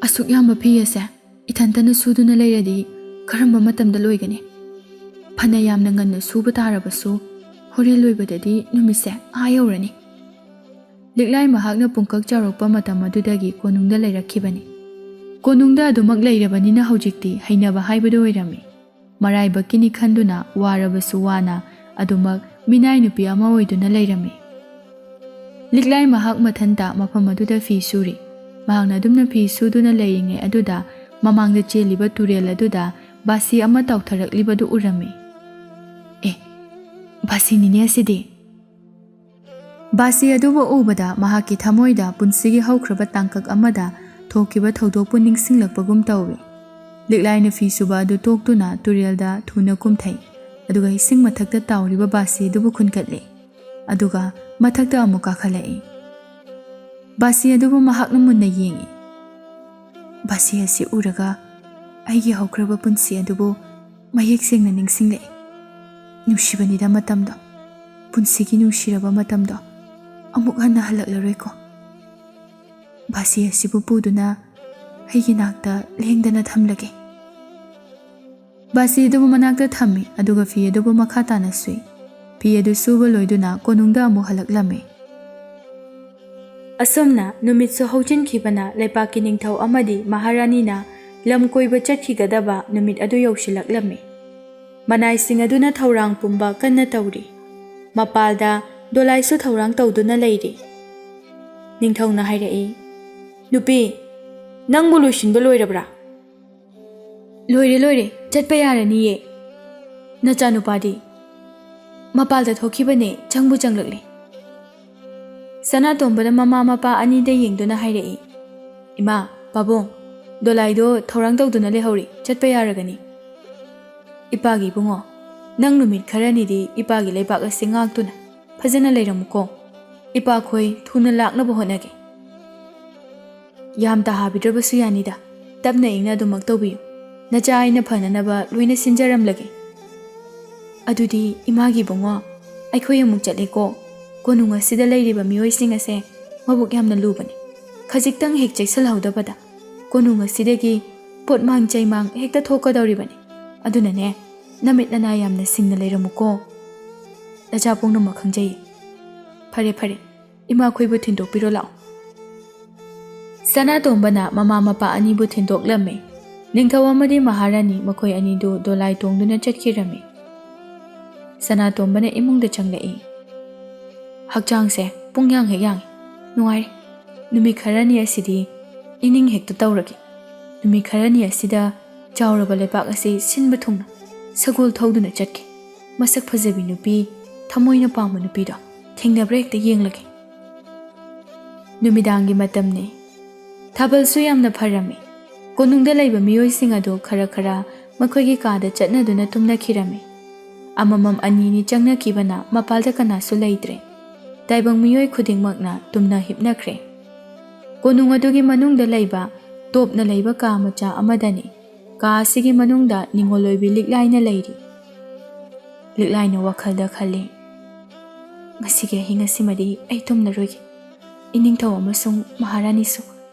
"ꯑꯁꯨꯛ ꯌꯥꯝꯕ ꯐꯤ ꯑꯁꯦ ꯏꯊꯟꯇꯅ ꯁꯨꯗꯨꯅ ꯂꯩꯔꯗꯤ ꯀꯔꯝꯕ ꯃꯇꯝꯗ ꯂꯣꯏꯒꯅꯤ? ꯐꯅ ꯌꯥꯝꯅ ꯉꯟꯅ ꯁꯨꯕ ꯇꯥꯔꯕꯁꯨ ꯍꯣꯔꯦꯟ ꯂꯣꯏꯕꯗꯗꯤ ꯅꯨꯃꯤꯠꯁꯦ ꯑꯥ ꯌꯧꯔꯅꯤ꯫" ꯂꯤꯛꯂꯥꯏ ꯃꯍꯥꯛꯅ ꯄꯨꯡꯀꯛ ꯆꯥꯎꯔꯛꯄ ꯃꯇꯝ ꯑꯗꯨꯗꯒꯤ ꯀꯣꯅꯨꯡꯗ ꯂꯩꯔꯛꯈꯤꯕꯅꯤ꯫ ꯀꯣꯅꯨꯡꯗ ꯑꯗꯨꯃꯛ ꯂꯩꯔꯕꯅꯤꯅ ꯍꯧꯖꯤꯛꯇꯤ ꯍꯩꯅꯕ ꯍꯥꯏꯕꯗꯨ ꯑꯣꯏꯔꯝꯃꯤ꯫ ꯃꯔꯥꯏꯕꯛꯀꯤꯅꯤ ꯈꯟꯗꯨꯅ ꯋꯥꯔꯕꯁꯨ ꯋꯥꯅ ꯑꯗꯨꯃꯛ ꯃꯤꯅꯥꯏ ꯅꯨꯄꯤ ꯑꯃ ꯑꯣꯏꯗꯨꯅ ꯂꯩꯔꯝꯃꯤ꯫ ꯂꯤꯛꯂꯥꯏ ꯃꯍꯥꯛ ꯃꯊꯟꯇ ꯃꯐꯝ ꯑꯗꯨꯗ ꯐꯤ ꯁꯨꯔꯤ꯫ ꯃꯍꯥꯛꯅ ꯑꯗꯨꯝꯅ ꯐꯤ ꯁꯨꯗꯨꯅ ꯂꯩꯔꯤꯉꯩ ꯑꯗꯨꯗ ꯃꯃꯥꯡꯗ ꯆꯦꯜꯂꯤꯕ ꯇꯨꯔꯦꯜ ꯑꯗꯨꯗ ꯕꯥꯁꯤ ꯑꯃ ꯇꯥꯎꯊꯔꯛꯂꯤꯕꯗꯨ ꯎꯔꯝꯃꯤ꯫ "ꯑꯦ, ꯕꯥꯁꯤꯅꯤꯅꯦ ꯑꯁꯤꯗꯤ!" ꯕꯥꯁꯤ ꯑꯗꯨꯕꯨ ꯎꯕꯗ ꯃꯍꯥꯛꯀꯤ ꯊꯃꯣꯏꯗ ꯄꯨꯟꯁꯤꯒꯤ ꯍꯧꯈ꯭ꯔꯕ ꯇꯥꯡꯀꯛ ꯑꯃꯗ ꯊꯣꯛꯈꯤꯕ ꯊꯧꯗꯣꯛꯄꯨ ꯅꯤꯡꯁꯤꯡꯂꯛꯄꯒꯨꯝ ꯇꯧꯏ꯫ ꯂꯤꯛꯂꯥꯏꯅ ꯐꯤ ꯁꯨꯕ ꯑꯗꯨ ꯇꯣꯛꯇꯨꯅ ꯇꯨꯔꯦꯜꯗ ꯊꯨꯅ ꯀꯨꯝꯊꯩ, ꯑꯗꯨꯒ ꯏꯁꯤꯡ ꯃꯊꯛꯇ ꯇꯥꯎꯔꯤꯕ ꯕꯥꯁꯤ ꯑꯗꯨꯕꯨ ꯈꯨꯟꯒꯠꯂꯤ, ꯑꯗꯨꯒ ꯃꯊꯛꯇ ꯑꯃꯨꯛ ꯀꯥꯈꯠꯂꯛꯏ꯫ ꯕꯥꯁꯤ ꯑꯗꯨꯕꯨ ꯃꯍꯥꯛꯅ ꯃꯨꯟꯅ ꯌꯦꯡꯏ꯫ ꯕꯥꯁꯤ ꯑꯁꯤ ꯎꯔꯒ ꯑꯩꯒꯤ ꯍꯧꯈ꯭ꯔꯕ ꯄꯨꯟꯁꯤ ꯑꯗꯨꯕꯨ ꯃꯌꯦꯛ ꯁꯦꯡꯅ ꯅꯤꯡꯁꯤꯡꯂꯛꯏ꯫ ꯅꯨꯡꯁꯤꯕꯅꯤꯗ ꯃꯇꯝꯗꯣ, ꯄꯨꯟꯁꯤꯒꯤ ꯅꯨꯡꯁꯤꯔꯕ ꯃꯇꯝꯗꯣ ꯑꯃꯨꯛ ꯍꯟꯅ ꯍꯜꯂꯛꯂꯔꯣꯏꯀꯣ꯫ ꯕꯥꯁꯤ ꯑꯁꯤꯕꯨ ꯄꯨꯗꯨꯅ ꯑꯩꯒꯤ ꯅꯥꯛꯇ ꯂꯦꯡꯗꯅ ꯊꯝꯂꯒꯦ꯫ ꯕꯥꯁꯤ ꯑꯗꯨꯕꯨ ꯃꯅꯥꯛꯇ ꯊꯝꯃꯤ, ꯑꯗꯨꯒ ꯐꯤ ꯑꯗꯨꯕꯨ ꯃꯈꯥ ꯇꯥꯅ ꯁꯨꯏ꯫ ꯐꯤ ꯑꯗꯨ ꯁꯨꯕ ꯂꯣꯏꯗꯨꯅ ꯀꯣꯅꯨꯡꯗ ꯑꯃꯨꯛ ꯍꯜꯂꯛꯂꯝꯃꯤ꯫ ꯑꯁꯨꯝꯅ ꯅꯨꯃꯤꯠꯁꯨ ꯍꯧꯖꯤꯟꯈꯤꯕꯅ ꯂꯩꯄꯥꯛꯀꯤ ꯅꯤꯡꯊꯧ ꯑꯃꯗꯤ ꯃꯍꯥꯔꯥꯅꯤꯅ ꯂꯝ ꯀꯣꯏꯕ ꯆꯠꯈꯤꯒꯗꯕ ꯅꯨꯃꯤꯠ ꯑꯗꯨ ꯌꯧꯁꯤꯜꯂꯛꯂꯝꯃꯤ꯫ ꯃꯅꯥꯏꯁꯤꯡ ꯑꯗꯨꯅ ꯊꯧꯔꯥꯡ ꯄꯨꯝꯕ ꯀꯟꯅ ꯇꯧꯔꯤ꯫ ꯃꯄꯥꯜꯗ ꯗꯣꯂꯥꯏꯁꯨ ꯊꯧꯔꯥꯡ ꯇꯧꯗꯨꯅ ꯂꯩꯔꯤ꯫ ꯅꯤꯡꯊꯧꯅ ꯍꯥꯏꯔꯛꯏ, "ꯅꯨꯄꯤ, ꯅꯪꯕꯨ ꯂꯣꯏꯁꯤꯟꯕ ꯂꯣꯏꯔꯕ꯭ꯔꯥ?" "ꯂꯣꯏꯔꯦ, ꯂꯣꯏꯔꯦ, ꯆꯠꯄ ꯌꯥꯔꯅꯤꯌꯦ꯫ ꯅꯆꯥꯅꯨꯄꯥꯗꯤ?" "ꯃꯄꯥꯜꯗ ꯊꯣꯛꯈꯤꯕꯅꯦ, ꯆꯪꯕꯨ ꯆꯪꯂꯛꯂꯦ꯫" ꯁꯅꯥꯇꯣꯝꯕꯅ ꯃꯃꯥ ꯃꯄꯥ ꯑꯅꯤꯗ ꯌꯦꯡꯗꯨꯅ ꯍꯥꯏꯔꯛꯏ, "ꯏꯃꯥ, ꯄꯥꯕꯨꯡ, ꯗꯣꯂꯥꯏꯗꯣ ꯊꯧꯔꯥꯡ ꯇꯧꯗꯨꯅ ꯂꯩꯍꯧꯔꯤ, ꯆꯠꯄ ꯌꯥꯔꯒꯅꯤ꯫" "ꯏꯄꯥꯒꯤ ꯏꯕꯨꯡꯉꯣ, ꯅꯪ ꯅꯨꯃꯤꯠ ꯈꯔꯅꯤꯗꯤ ꯏꯄꯥꯒꯤ ꯂꯩꯕꯥꯛ ꯑꯁꯤ ꯉꯥꯛꯇꯨꯅ ꯐꯖꯅ ꯂꯩꯔꯝꯃꯨꯀꯣ꯫ ꯏꯄꯥꯈꯣꯏ ꯊꯨꯅ ꯂꯥꯛꯅꯕ ꯍꯣꯠꯅꯒꯦ꯫" "ꯌꯥꯝ ꯇꯥꯍꯥꯕꯤꯗ꯭ꯔꯕꯁꯨ ꯌꯥꯅꯤꯗ, ꯇꯞꯅ ꯏꯪꯅ ꯑꯗꯨꯃꯛ ꯇꯧꯕꯤꯌꯨ꯫ ꯅꯆꯥ ꯑꯩꯅ ꯐꯅꯅꯕ ꯂꯣꯏꯅ ꯁꯤꯟꯖꯔꯝꯂꯒꯦ꯫" "ꯑꯗꯨꯗꯤ ꯏꯃꯥꯒꯤ ꯏꯕꯨꯡꯉꯣ, ꯑꯩꯈꯣꯏ ꯑꯃꯨꯛ ꯆꯠꯂꯦꯀꯣ꯫ ꯀꯣꯅꯨꯡ ꯑꯁꯤꯗ ꯂꯩꯔꯤꯕ ꯃꯤꯑꯣꯏꯁꯤꯡ ꯑꯁꯦ ꯃꯕꯨꯛ ꯌꯥꯝꯅ ꯂꯨꯕꯅꯤ꯫ ꯈꯖꯤꯛꯇꯪ ꯍꯦꯛ ꯆꯦꯛꯁꯤꯜꯍꯧꯗꯕꯗ ꯀꯣꯅꯨꯡ ꯑꯁꯤꯗꯒꯤ ꯄꯣꯠꯃꯥꯡ ꯆꯩꯃꯥꯡ ꯍꯦꯛꯇ ꯊꯣꯛꯀꯗꯧꯔꯤꯕꯅꯤ꯫ ꯑꯗꯨꯅꯅꯦ, ꯅꯃꯤꯠ ꯅꯅꯥ ꯌꯥꯝꯅ ꯁꯤꯡꯅ ꯂꯩꯔꯝꯃꯨꯀꯣ꯫ ꯅꯆꯥ ꯄꯨꯝꯅꯃꯛ ꯈꯪꯖꯩ꯫ ꯐꯔꯦ, ꯐꯔꯦ, ꯏꯃꯥꯈꯣꯏꯕꯨ ꯊꯤꯟꯗꯣꯛꯄꯤꯔꯣ ꯂꯥꯛꯑꯣ꯫" ꯁꯅꯥꯇꯣꯝꯕꯅ ꯃꯃꯥ ꯃꯄꯥ ꯑꯅꯤꯕꯨ ꯊꯤꯟꯗꯣꯛꯂꯝꯃꯤ꯫ ꯅꯤꯡꯊꯧ ꯑꯃꯗꯤ ꯃꯍꯥꯔꯥꯅꯤ ꯃꯈꯣꯏ ꯑꯅꯤꯗꯨ ꯗꯣꯂꯥꯏ ꯇꯣꯡꯗꯨꯅ ꯆꯠꯈꯤꯔꯝꯃꯤ꯫ ꯁꯅꯥꯇꯣꯝꯕꯅ ꯏꯃꯨꯡꯗ ꯆꯪꯂꯛꯏ꯫ "ꯍꯛꯆꯥꯡꯁꯦ ꯄꯨꯡꯌꯥꯡ ꯍꯦꯛ ꯌꯥꯡꯉꯤ꯫ ꯅꯨꯡꯉꯥꯏꯔꯦ꯫ ꯅꯨꯃꯤꯠ ꯈꯔꯅꯤ ꯑꯁꯤꯗꯤ ꯏꯅꯤꯡ ꯍꯦꯛꯇ ꯇꯧꯔꯒꯦ꯫ ꯅꯨꯃꯤꯠ ꯈꯔꯅꯤ ꯑꯁꯤꯗ ꯆꯥꯎꯔꯕ ꯂꯩꯄꯥꯛ ꯑꯁꯤ ꯁꯤꯟꯕ ꯊꯨꯡꯅ ꯁꯒꯣꯜ ꯊꯧꯗꯨꯅ ꯆꯠꯀꯦ꯫ ꯃꯁꯛ ꯐꯖꯕꯤ ꯅꯨꯄꯤ, ꯊꯃꯣꯏꯅ ꯄꯥꯝꯕ ꯅꯨꯄꯤꯗꯣ ꯊꯦꯡꯅꯕ꯭ꯔꯥ ꯍꯦꯛꯇ ꯌꯦꯡꯂꯒꯦ꯫" ꯅꯨꯃꯤꯗꯥꯡꯒꯤ ꯃꯇꯝꯅꯤ꯫ ꯊꯥꯕꯜꯁꯨ ꯌꯥꯝꯅ ꯐꯔꯝꯃꯤ꯫ ꯀꯣꯅꯨꯡꯗ ꯂꯩꯕ ꯃꯤꯑꯣꯏꯁꯤꯡ ꯑꯗꯨ ꯈꯔ ꯈꯔ ꯃꯈꯣꯏꯒꯤ ꯀꯥꯗ ꯆꯠꯅꯗꯨꯅ ꯇꯨꯝꯅꯈꯤꯔꯝꯃꯤ꯫ ꯑꯃꯃꯝ ꯑꯅꯤꯅꯤ ꯆꯪꯅꯈꯤꯕꯅ ꯃꯄꯥꯜꯗ ꯀꯅꯥꯁꯨ ꯂꯩꯇ꯭ꯔꯦ꯫ ꯇꯥꯏꯕꯪ ꯃꯤꯑꯣꯏ ꯈꯨꯗꯤꯡꯃꯛꯅ ꯇꯨꯝꯅ ꯍꯤꯞꯅꯈ꯭ꯔꯦ꯫ ꯀꯣꯅꯨꯡ ꯑꯗꯨꯒꯤ ꯃꯅꯨꯡꯗ ꯂꯩꯕ ꯇꯣꯞꯅ ꯂꯩꯕ ꯀꯥ ꯃꯆꯥ ꯑꯃꯗꯅꯤ꯫ ꯀꯥ ꯑꯁꯤꯒꯤ ꯃꯅꯨꯡꯗ ꯅꯤꯡꯉꯣꯜ ꯑꯣꯏꯕꯤ ꯂꯤꯛꯂꯥꯏꯅ ꯂꯩꯔꯤ꯫ ꯂꯤꯛꯂꯥꯏꯅ ꯋꯥꯈꯜꯗ ꯈꯜꯂꯤ, "ꯉꯁꯤꯒꯤ ꯑꯍꯤꯡ ꯑꯁꯤꯃꯗꯤ ꯑꯩ ꯇꯨꯝꯂꯔꯣꯏꯒꯦ꯫ ꯏꯅꯤꯡꯊꯧ ꯑꯃꯁꯨꯡ ꯃꯍꯥꯔꯥꯅꯤꯁꯨ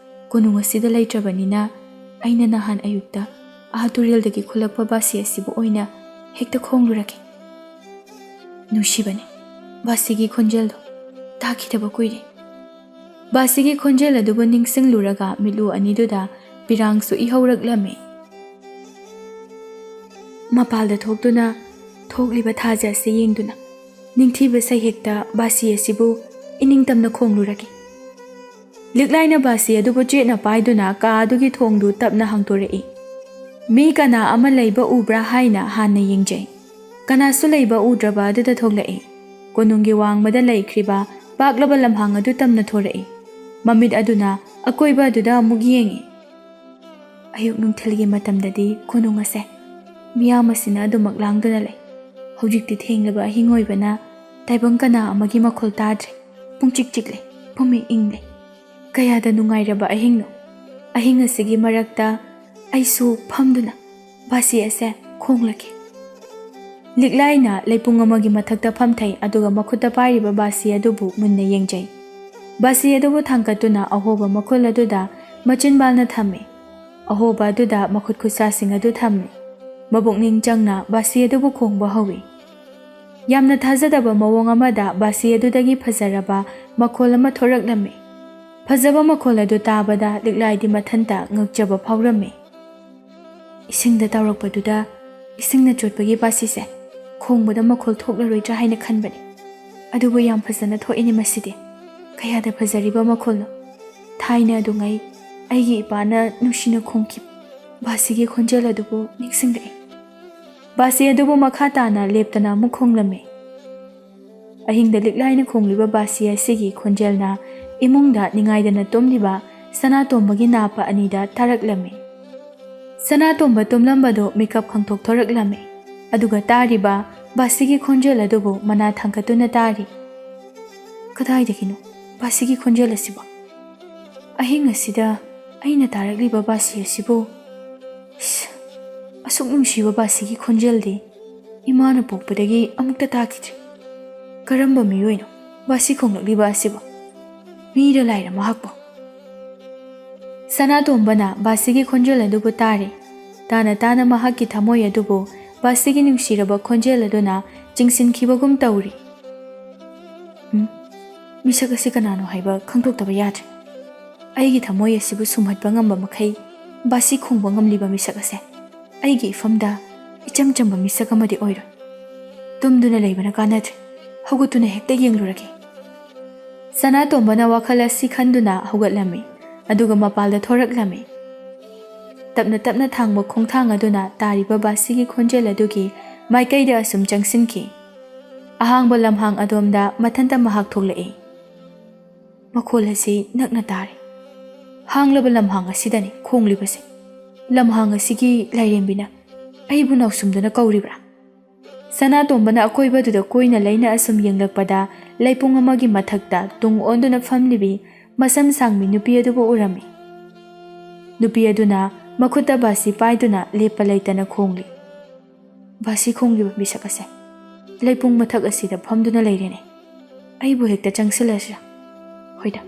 ꯀꯣꯅꯨꯡ ꯑꯁꯤꯗ ꯂꯩꯇ꯭ꯔꯕꯅꯤꯅ, ꯑꯩꯅ ꯅꯍꯥꯟ ꯑꯌꯨꯛꯇ ꯑꯥ ꯇꯨꯔꯦꯜꯗꯒꯤ ꯈꯨꯜꯂꯛꯄ ꯕꯥꯁꯤ ꯑꯁꯤꯕꯨ ꯑꯣꯏꯅ ꯍꯦꯛꯇ ꯈꯣꯡꯂꯨꯔꯒꯦ꯫" ꯅꯨꯡꯁꯤꯕꯅꯤ ꯕꯥꯁꯤꯒꯤ ꯈꯣꯟꯖꯦꯜꯗꯣ꯫ ꯇꯥꯈꯤꯗꯕ ꯀꯨꯏꯔꯦ꯫ ꯕꯥꯁꯤꯒꯤ ꯈꯣꯟꯖꯦꯜ ꯑꯗꯨꯕꯨ ꯅꯤꯡꯁꯤꯡꯂꯨꯔꯒ ꯃꯤꯠꯂꯨ ꯑꯅꯤꯗꯨꯗ ꯄꯤꯔꯥꯡꯁꯨ ꯏꯍꯧꯔꯛꯂꯝꯃꯤ꯫ ꯃꯄꯥꯜꯗ ꯊꯣꯛꯇꯨꯅ ꯊꯣꯛꯂꯤꯕ ꯊꯥꯖ ꯑꯁꯤ ꯌꯦꯡꯗꯨꯅ ꯅꯤꯡꯊꯤꯕ ꯁꯩꯍꯦꯛꯇ ꯕꯥꯁꯤ ꯑꯁꯤꯕꯨ ꯏꯅꯤꯡꯇꯝꯅ ꯈꯣꯡꯂꯨꯔꯒꯦ꯫ ꯂꯤꯛꯂꯥꯏꯅ ꯕꯥꯁꯤ ꯑꯗꯨꯕꯨ ꯆꯦꯠꯅ ꯄꯥꯏꯗꯨꯅ ꯀꯥ ꯑꯗꯨꯒꯤ ꯊꯣꯡꯗꯨ ꯇꯞꯅ ꯍꯥꯡꯗꯣꯔꯛꯏ꯫ ꯃꯤ ꯀꯅꯥ ꯑꯃ ꯂꯩꯕ ꯎꯕ꯭ꯔꯥ ꯍꯥꯏꯅ ꯍꯥꯟꯅ ꯌꯦꯡꯖꯩ꯫ ꯀꯅꯥꯁꯨ ꯂꯩꯕ ꯎꯗ꯭ꯔꯕ ꯑꯗꯨꯗ ꯊꯣꯛꯂꯛꯏ꯫ ꯀꯣꯅꯨꯡꯒꯤ ꯋꯥꯡꯃꯗ ꯂꯩꯈ꯭ꯔꯤꯕ ꯄꯥꯛꯂꯕ ꯂꯝꯍꯥꯡ ꯑꯗꯨ ꯇꯝꯅ ꯊꯣꯔꯛꯏ꯫ ꯃꯃꯤꯠ ꯑꯗꯨꯅ ꯑꯀꯣꯏꯕ ꯑꯗꯨꯗ ꯑꯃꯨꯛ ꯌꯦꯡꯏ꯫ ꯑꯌꯨꯛ ꯅꯨꯡꯊꯤꯜꯒꯤ ꯃꯇꯝꯗꯗꯤ ꯀꯣꯅꯨꯡ ꯑꯁꯦ ꯃꯤꯌꯥꯝ ꯑꯁꯤꯅ ꯑꯗꯨꯃꯛ ꯂꯥꯡꯗꯨꯅ ꯂꯩ꯫ ꯍꯧꯖꯤꯛꯇꯤ ꯊꯦꯡꯂꯕ ꯑꯍꯤꯡ ꯑꯣꯏꯕꯅ ꯇꯥꯏꯕꯪ ꯀꯅꯥ ꯑꯃꯒꯤ ꯃꯈꯣꯜ ꯇꯥꯗ꯭ꯔꯦ꯫ ꯄꯨꯡꯆꯤꯛ ꯆꯤꯛꯂꯦ, ꯄꯨꯝꯏꯪ ꯏꯪꯂꯦ꯫ ꯀꯌꯥꯗ ꯅꯨꯡꯉꯥꯏꯔꯕ ꯑꯍꯤꯡꯅꯣ꯫ ꯑꯍꯤꯡ ꯑꯁꯤꯒꯤ ꯃꯔꯛꯇ ꯑꯩꯁꯨ ꯐꯝꯗꯨꯅ ꯕꯥꯁꯤ ꯑꯁꯦ ꯈꯣꯡꯂꯒꯦ꯫ ꯂꯤꯛꯂꯥꯏꯅ ꯂꯩꯄꯨꯡ ꯑꯃꯒꯤ ꯃꯊꯛꯇ ꯐꯝꯊꯩ, ꯑꯗꯨꯒ ꯃꯈꯨꯠꯇ ꯄꯥꯏꯔꯤꯕ ꯕꯥꯁꯤ ꯑꯗꯨꯕꯨ ꯃꯨꯟꯅ ꯌꯦꯡꯖꯩ꯫ ꯕꯥꯁꯤ ꯑꯗꯨꯕꯨ ꯊꯥꯡꯒꯠꯇꯨꯅ ꯑꯍꯣꯕ ꯃꯈꯨꯜ ꯑꯗꯨꯗ ꯃꯆꯤꯟꯕꯥꯜꯅ ꯊꯝꯃꯤ꯫ ꯑꯍꯣꯕ ꯑꯗꯨꯗ ꯃꯈꯨꯠ ꯈꯨꯠꯁꯥꯁꯤꯡ ꯑꯗꯨ ꯊꯝꯃꯤ꯫ ꯃꯄꯨꯛꯅꯤꯡ ꯆꯪꯅ ꯕꯥꯁꯤ ꯑꯗꯨꯕꯨ ꯈꯣꯡꯕ ꯍꯧꯏ꯫ ꯌꯥꯝꯅ ꯊꯥꯖꯗꯕ ꯃꯑꯣꯡ ꯑꯃꯗ ꯕꯥꯁꯤ ꯑꯗꯨꯗꯒꯤ ꯐꯖꯔꯕ ꯃꯈꯣꯜ ꯑꯃ ꯊꯣꯔꯛꯂꯝꯃꯤ꯫ ꯐꯖꯕ ꯃꯈꯣꯜ ꯑꯗꯨ ꯇꯥꯕꯗ ꯂꯤꯛꯂꯥꯏꯗꯤ ꯃꯊꯟꯇ ꯉꯛꯆꯕ ꯐꯥꯎꯔꯝꯃꯤ꯫ ꯏꯁꯤꯡꯗ ꯇꯥꯎꯔꯛꯄꯗꯨꯗ ꯏꯁꯤꯡꯅ ꯆꯣꯠꯄꯒꯤ ꯕꯥꯁꯤꯁꯦ ꯈꯣꯡꯕꯗ ꯃꯈꯣꯜ ꯊꯣꯛꯂꯔꯣꯏꯗ꯭ꯔꯥ ꯍꯥꯏꯅ ꯈꯟꯕꯅꯤ꯫ ꯑꯗꯨꯕꯨ ꯌꯥꯝ ꯐꯖꯅ ꯊꯣꯛꯏꯅꯦ ꯃꯁꯤꯗꯤ꯫ ꯀꯌꯥꯗ ꯐꯖꯔꯤꯕ ꯃꯈꯣꯜꯅꯣ! ꯊꯥꯏꯅ ꯑꯗꯨꯉꯩ ꯑꯩꯒꯤ ꯏꯄꯥꯅ ꯅꯨꯡꯁꯤꯅ ꯈꯣꯡꯈꯤꯕ ꯕꯥꯁꯤꯒꯤ ꯈꯣꯟꯖꯦꯜ ꯑꯗꯨꯕꯨ ꯅꯤꯡꯁꯤꯡꯂꯛꯏ꯫ ꯕꯥꯁꯤ ꯑꯗꯨꯕꯨ ꯃꯈꯥ ꯇꯥꯅ ꯂꯦꯞꯇꯅ ꯑꯃꯨꯛ ꯈꯣꯡꯂꯝꯃꯤ꯫ ꯑꯍꯤꯡꯗ ꯂꯤꯛꯂꯥꯏꯅ ꯈꯣꯡꯂꯤꯕ ꯕꯥꯁꯤ ꯑꯁꯤꯒꯤ ꯈꯣꯟꯖꯦꯜꯅ ꯏꯃꯨꯡꯗ ꯅꯤꯡꯉꯥꯏꯗꯅ ꯇꯨꯝꯂꯤꯕ ꯁꯅꯥꯇꯣꯝꯕꯒꯤ ꯅꯥꯄ ꯑꯅꯤꯗ ꯇꯥꯔꯛꯂꯝꯃꯤ꯫ ꯁꯅꯥꯇꯣꯝꯕ ꯇꯨꯝꯂꯝꯕꯗꯨ ꯃꯤꯀꯞ ꯈꯪꯊꯣꯛ ꯊꯣꯔꯛꯂꯝꯃꯤ꯫ ꯑꯗꯨꯒ ꯇꯥꯔꯤꯕ ꯕꯥꯁꯤꯒꯤ ꯈꯣꯟꯖꯦꯜ ꯑꯗꯨꯕꯨ ꯃꯅꯥ ꯊꯥꯡꯒꯠꯇꯨꯅ ꯇꯥꯔꯤ꯫ ꯀꯗꯥꯏꯗꯒꯤꯅꯣ ꯕꯥꯁꯤꯒꯤ ꯈꯣꯟꯖꯦꯜ ꯑꯁꯤꯕꯣ? ꯑꯍꯤꯡ ꯑꯁꯤꯗ ꯑꯩꯅ ꯇꯥꯔꯛꯂꯤꯕ ꯕꯥꯁꯤ ꯑꯁꯤꯕꯨ? ꯏꯁ, ꯑꯁꯨꯛ ꯅꯨꯡꯁꯤꯕ ꯕꯥꯁꯤꯒꯤ ꯈꯣꯟꯖꯦꯜꯗꯤ ꯏꯃꯥꯅ ꯄꯣꯛꯄꯗꯒꯤ ꯑꯃꯨꯛꯇ ꯇꯥꯈꯤꯗ꯭ꯔꯤ꯫ ꯀꯔꯝꯕ ꯃꯤꯑꯣꯏꯅꯣ ꯕꯥꯁꯤ ꯈꯣꯡꯂꯛꯂꯤꯕ ꯑꯁꯤꯕꯣ? ꯃꯤꯔ ꯂꯥꯏꯔ ꯃꯍꯥꯛꯄꯣ? ꯁꯅꯥꯇꯣꯝꯕꯅ ꯕꯥꯁꯤꯒꯤ ꯈꯣꯟꯖꯦꯜ ꯑꯗꯨꯕꯨ ꯇꯥꯔꯦ꯫ ꯇꯥꯅ ꯇꯥꯅ ꯃꯍꯥꯛꯀꯤ ꯊꯃꯣꯏ ꯑꯗꯨꯕꯨ ꯕꯥꯁꯤꯒꯤ ꯅꯨꯡꯁꯤꯔꯕ ꯈꯣꯟꯖꯦꯜ ꯑꯗꯨꯅ ꯆꯤꯡꯁꯤꯟꯈꯤꯕꯒꯨꯝ ꯇꯧꯔꯤ꯫ "ꯎꯝ, ꯃꯤꯁꯛ ꯑꯁꯤ ꯀꯅꯥꯅꯣ ꯍꯥꯏꯕ ꯈꯪꯗꯣꯛꯇꯕ ꯌꯥꯗ꯭ꯔꯦ꯫ ꯑꯩꯒꯤ ꯊꯃꯣꯏ ꯑꯁꯤꯕꯨ ꯁꯨꯝꯍꯠꯄ ꯉꯝꯕ ꯃꯈꯩ ꯕꯥꯁꯤ ꯈꯣꯡꯕ ꯉꯝꯂꯤꯕ ꯃꯤꯁꯛ ꯑꯁꯦ ꯑꯩꯒꯤ ꯏꯐꯝꯗ ꯏꯆꯝ ꯆꯝꯕ ꯃꯤꯁꯛ ꯑꯃꯗꯤ ꯑꯣꯏꯔꯣꯏ꯫ ꯇꯨꯝꯗꯨꯅ ꯂꯩꯕꯅ ꯀꯥꯟꯅꯗ꯭ꯔꯦ꯫ ꯍꯧꯒꯠꯇꯨꯅ ꯍꯦꯛꯇ ꯌꯦꯡꯂꯨꯔꯒꯦ꯫" ꯁꯅꯥꯇꯣꯝꯕꯅ ꯋꯥꯈꯜ ꯑꯁꯤ ꯈꯟꯗꯨꯅ ꯍꯧꯒꯠꯂꯝꯃꯤ, ꯑꯗꯨꯒ ꯃꯄꯥꯜꯗ ꯊꯣꯔꯛꯂꯝꯃꯤ꯫ ꯇꯞꯅ ꯇꯞꯅ ꯊꯥꯡꯕ ꯈꯣꯡꯊꯥꯡ ꯑꯗꯨꯅ ꯇꯥꯔꯤꯕ ꯕꯥꯁꯤꯒꯤ ꯈꯣꯟꯖꯦꯜ ꯑꯗꯨꯒꯤ ꯃꯥꯏꯀꯩꯗ ꯑꯁꯨꯝ ꯆꯪꯁꯤꯟꯈꯤ꯫ ꯑꯍꯥꯡꯕ ꯂꯝꯍꯥꯡ ꯑꯗꯣꯝꯗ ꯃꯊꯟꯇ ꯃꯍꯥꯛ ꯊꯣꯛꯂꯛꯏ꯫ ꯃꯈꯣꯜ ꯑꯁꯤ ꯅꯛꯅ ꯇꯥꯔꯦ꯫ ꯍꯥꯡꯂꯕ ꯂꯝꯍꯥꯡ ꯑꯁꯤꯗꯅꯤ ꯈꯣꯡꯂꯤꯕꯁꯦ꯫ ꯂꯝꯍꯥꯡ ꯑꯁꯤꯒꯤ ꯂꯥꯏꯔꯦꯝꯕꯤꯅ ꯑꯩꯕꯨ ꯅꯥꯎꯁꯨꯝꯗꯨꯅ ꯀꯧꯔꯤꯕ꯭ꯔꯥ? ꯁꯅꯥꯇꯣꯝꯕꯅ ꯑꯀꯣꯏꯕꯗꯨꯗ ꯀꯣꯏꯅ ꯂꯩꯅ ꯑꯁꯨꯝ ꯌꯦꯡꯂꯛꯄꯗ, ꯂꯩꯄꯨꯡ ꯑꯃꯒꯤ ꯃꯊꯛꯇ ꯇꯨꯡ ꯑꯣꯟꯗꯨꯅ ꯐꯝꯂꯤꯕꯤ ꯃꯁꯝ ꯁꯥꯡꯕꯤ ꯅꯨꯄꯤ ꯑꯗꯨꯕꯨ ꯎꯔꯝꯃꯤ꯫ ꯅꯨꯄꯤ ꯑꯗꯨꯅ ꯃꯈꯨꯠꯇ ꯕꯥꯁꯤ ꯄꯥꯏꯗꯨꯅ ꯂꯦꯞꯄ ꯂꯩꯇꯅ ꯈꯣꯡꯂꯤ꯫ ꯕꯥꯁꯤ ꯈꯣꯡꯂꯤꯕ ꯃꯤꯁꯛ ꯑꯁꯦ ꯂꯩꯄꯨꯡ ꯃꯊꯛ ꯑꯁꯤꯗ ꯐꯝꯗꯨꯅ ꯂꯩꯔꯦꯅꯦ꯫ ꯑꯩꯕꯨ ꯍꯦꯛꯇ ꯆꯪꯁꯤꯜꯂꯁꯤꯔꯥ? ꯍꯣꯏꯗ,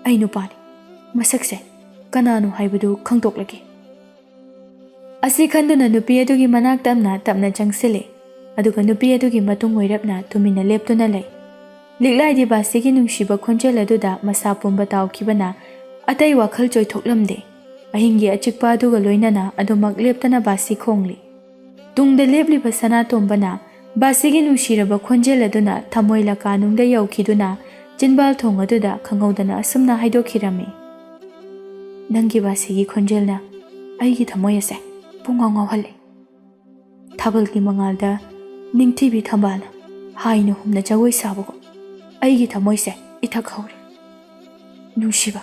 ꯑꯩ ꯅꯨꯄꯥꯅꯤ꯫ ꯃꯁꯛꯁꯦ ꯀꯅꯥꯅꯣ ꯍꯥꯏꯕꯗꯨ ꯈꯪꯗꯣꯛꯂꯒꯦ꯫ ꯑꯁꯤ ꯈꯟꯗꯨꯅ ꯅꯨꯄꯤ ꯑꯗꯨꯒꯤ ꯃꯅꯥꯛ ꯇꯝꯅ ꯇꯞꯅ ꯆꯪꯁꯤꯜꯂꯤ, ꯑꯗꯨꯒ ꯅꯨꯄꯤ ꯑꯗꯨꯒꯤ ꯃꯇꯨꯡ ꯑꯣꯏꯔꯞꯅ ꯇꯨꯃꯤꯟꯅ ꯂꯦꯞꯇꯨꯅ ꯂꯩ꯫ ꯂꯤꯛꯂꯥꯏꯗꯤ ꯕꯥꯁꯤꯒꯤ ꯅꯨꯡꯁꯤꯕ ꯈꯣꯟꯖꯦꯜ ꯑꯗꯨꯗ ꯃꯁꯥ ꯄꯨꯝꯕ ꯇꯥꯎꯈꯤꯕꯅ ꯑꯇꯩ ꯋꯥꯈꯜ ꯆꯣꯏꯊꯣꯛꯂꯝꯗꯦ꯫ ꯑꯍꯤꯡꯒꯤ ꯑꯆꯤꯛꯄ ꯑꯗꯨꯒ ꯂꯣꯏꯅꯅ ꯑꯗꯨꯃꯛ ꯂꯦꯞꯇꯅ ꯕꯥꯁꯤ ꯈꯣꯡꯂꯤ꯫ ꯇꯨꯡꯗ ꯂꯦꯞꯂꯤꯕ ꯁꯅꯥꯇꯣꯝꯕꯅ ꯕꯥꯁꯤꯒꯤ ꯅꯨꯡꯁꯤꯔꯕ ꯈꯣꯟꯖꯦꯜ ꯑꯗꯨꯅ ꯊꯃꯣꯏ ꯂꯀꯥꯅꯨꯡꯗ ꯌꯧꯈꯤꯗꯨꯅ ꯆꯤꯟꯕꯥꯜ ꯊꯣꯡ ꯑꯗꯨꯗ ꯈꯪꯍꯧꯗꯅ ꯑꯁꯨꯝꯅ ꯍꯥꯏꯗꯣꯛꯈꯤꯔꯝꯃꯤ, "ꯅꯪꯒꯤ ꯕꯥꯁꯤꯒꯤ ꯈꯣꯟꯖꯦꯜꯅ ꯑꯩꯒꯤ ꯊꯃꯣꯏ ꯑꯁꯦ ꯄꯨꯡꯉꯥꯎ ꯉꯥꯎꯍꯜꯂꯦ꯫ ꯊꯥꯕꯜꯒꯤ ꯃꯉꯥꯜꯗ ꯅꯤꯡꯊꯤꯕꯤ ꯊꯝꯕꯥꯜꯅ ꯍꯥꯏꯅ ꯍꯨꯝꯅ ꯖꯒꯣꯏ ꯁꯥꯕꯒꯨꯝ ꯑꯩꯒꯤ ꯊꯃꯣꯏꯁꯦ ꯏꯊꯛ ꯍꯧꯔꯦ꯫ ꯅꯨꯡꯁꯤꯕ,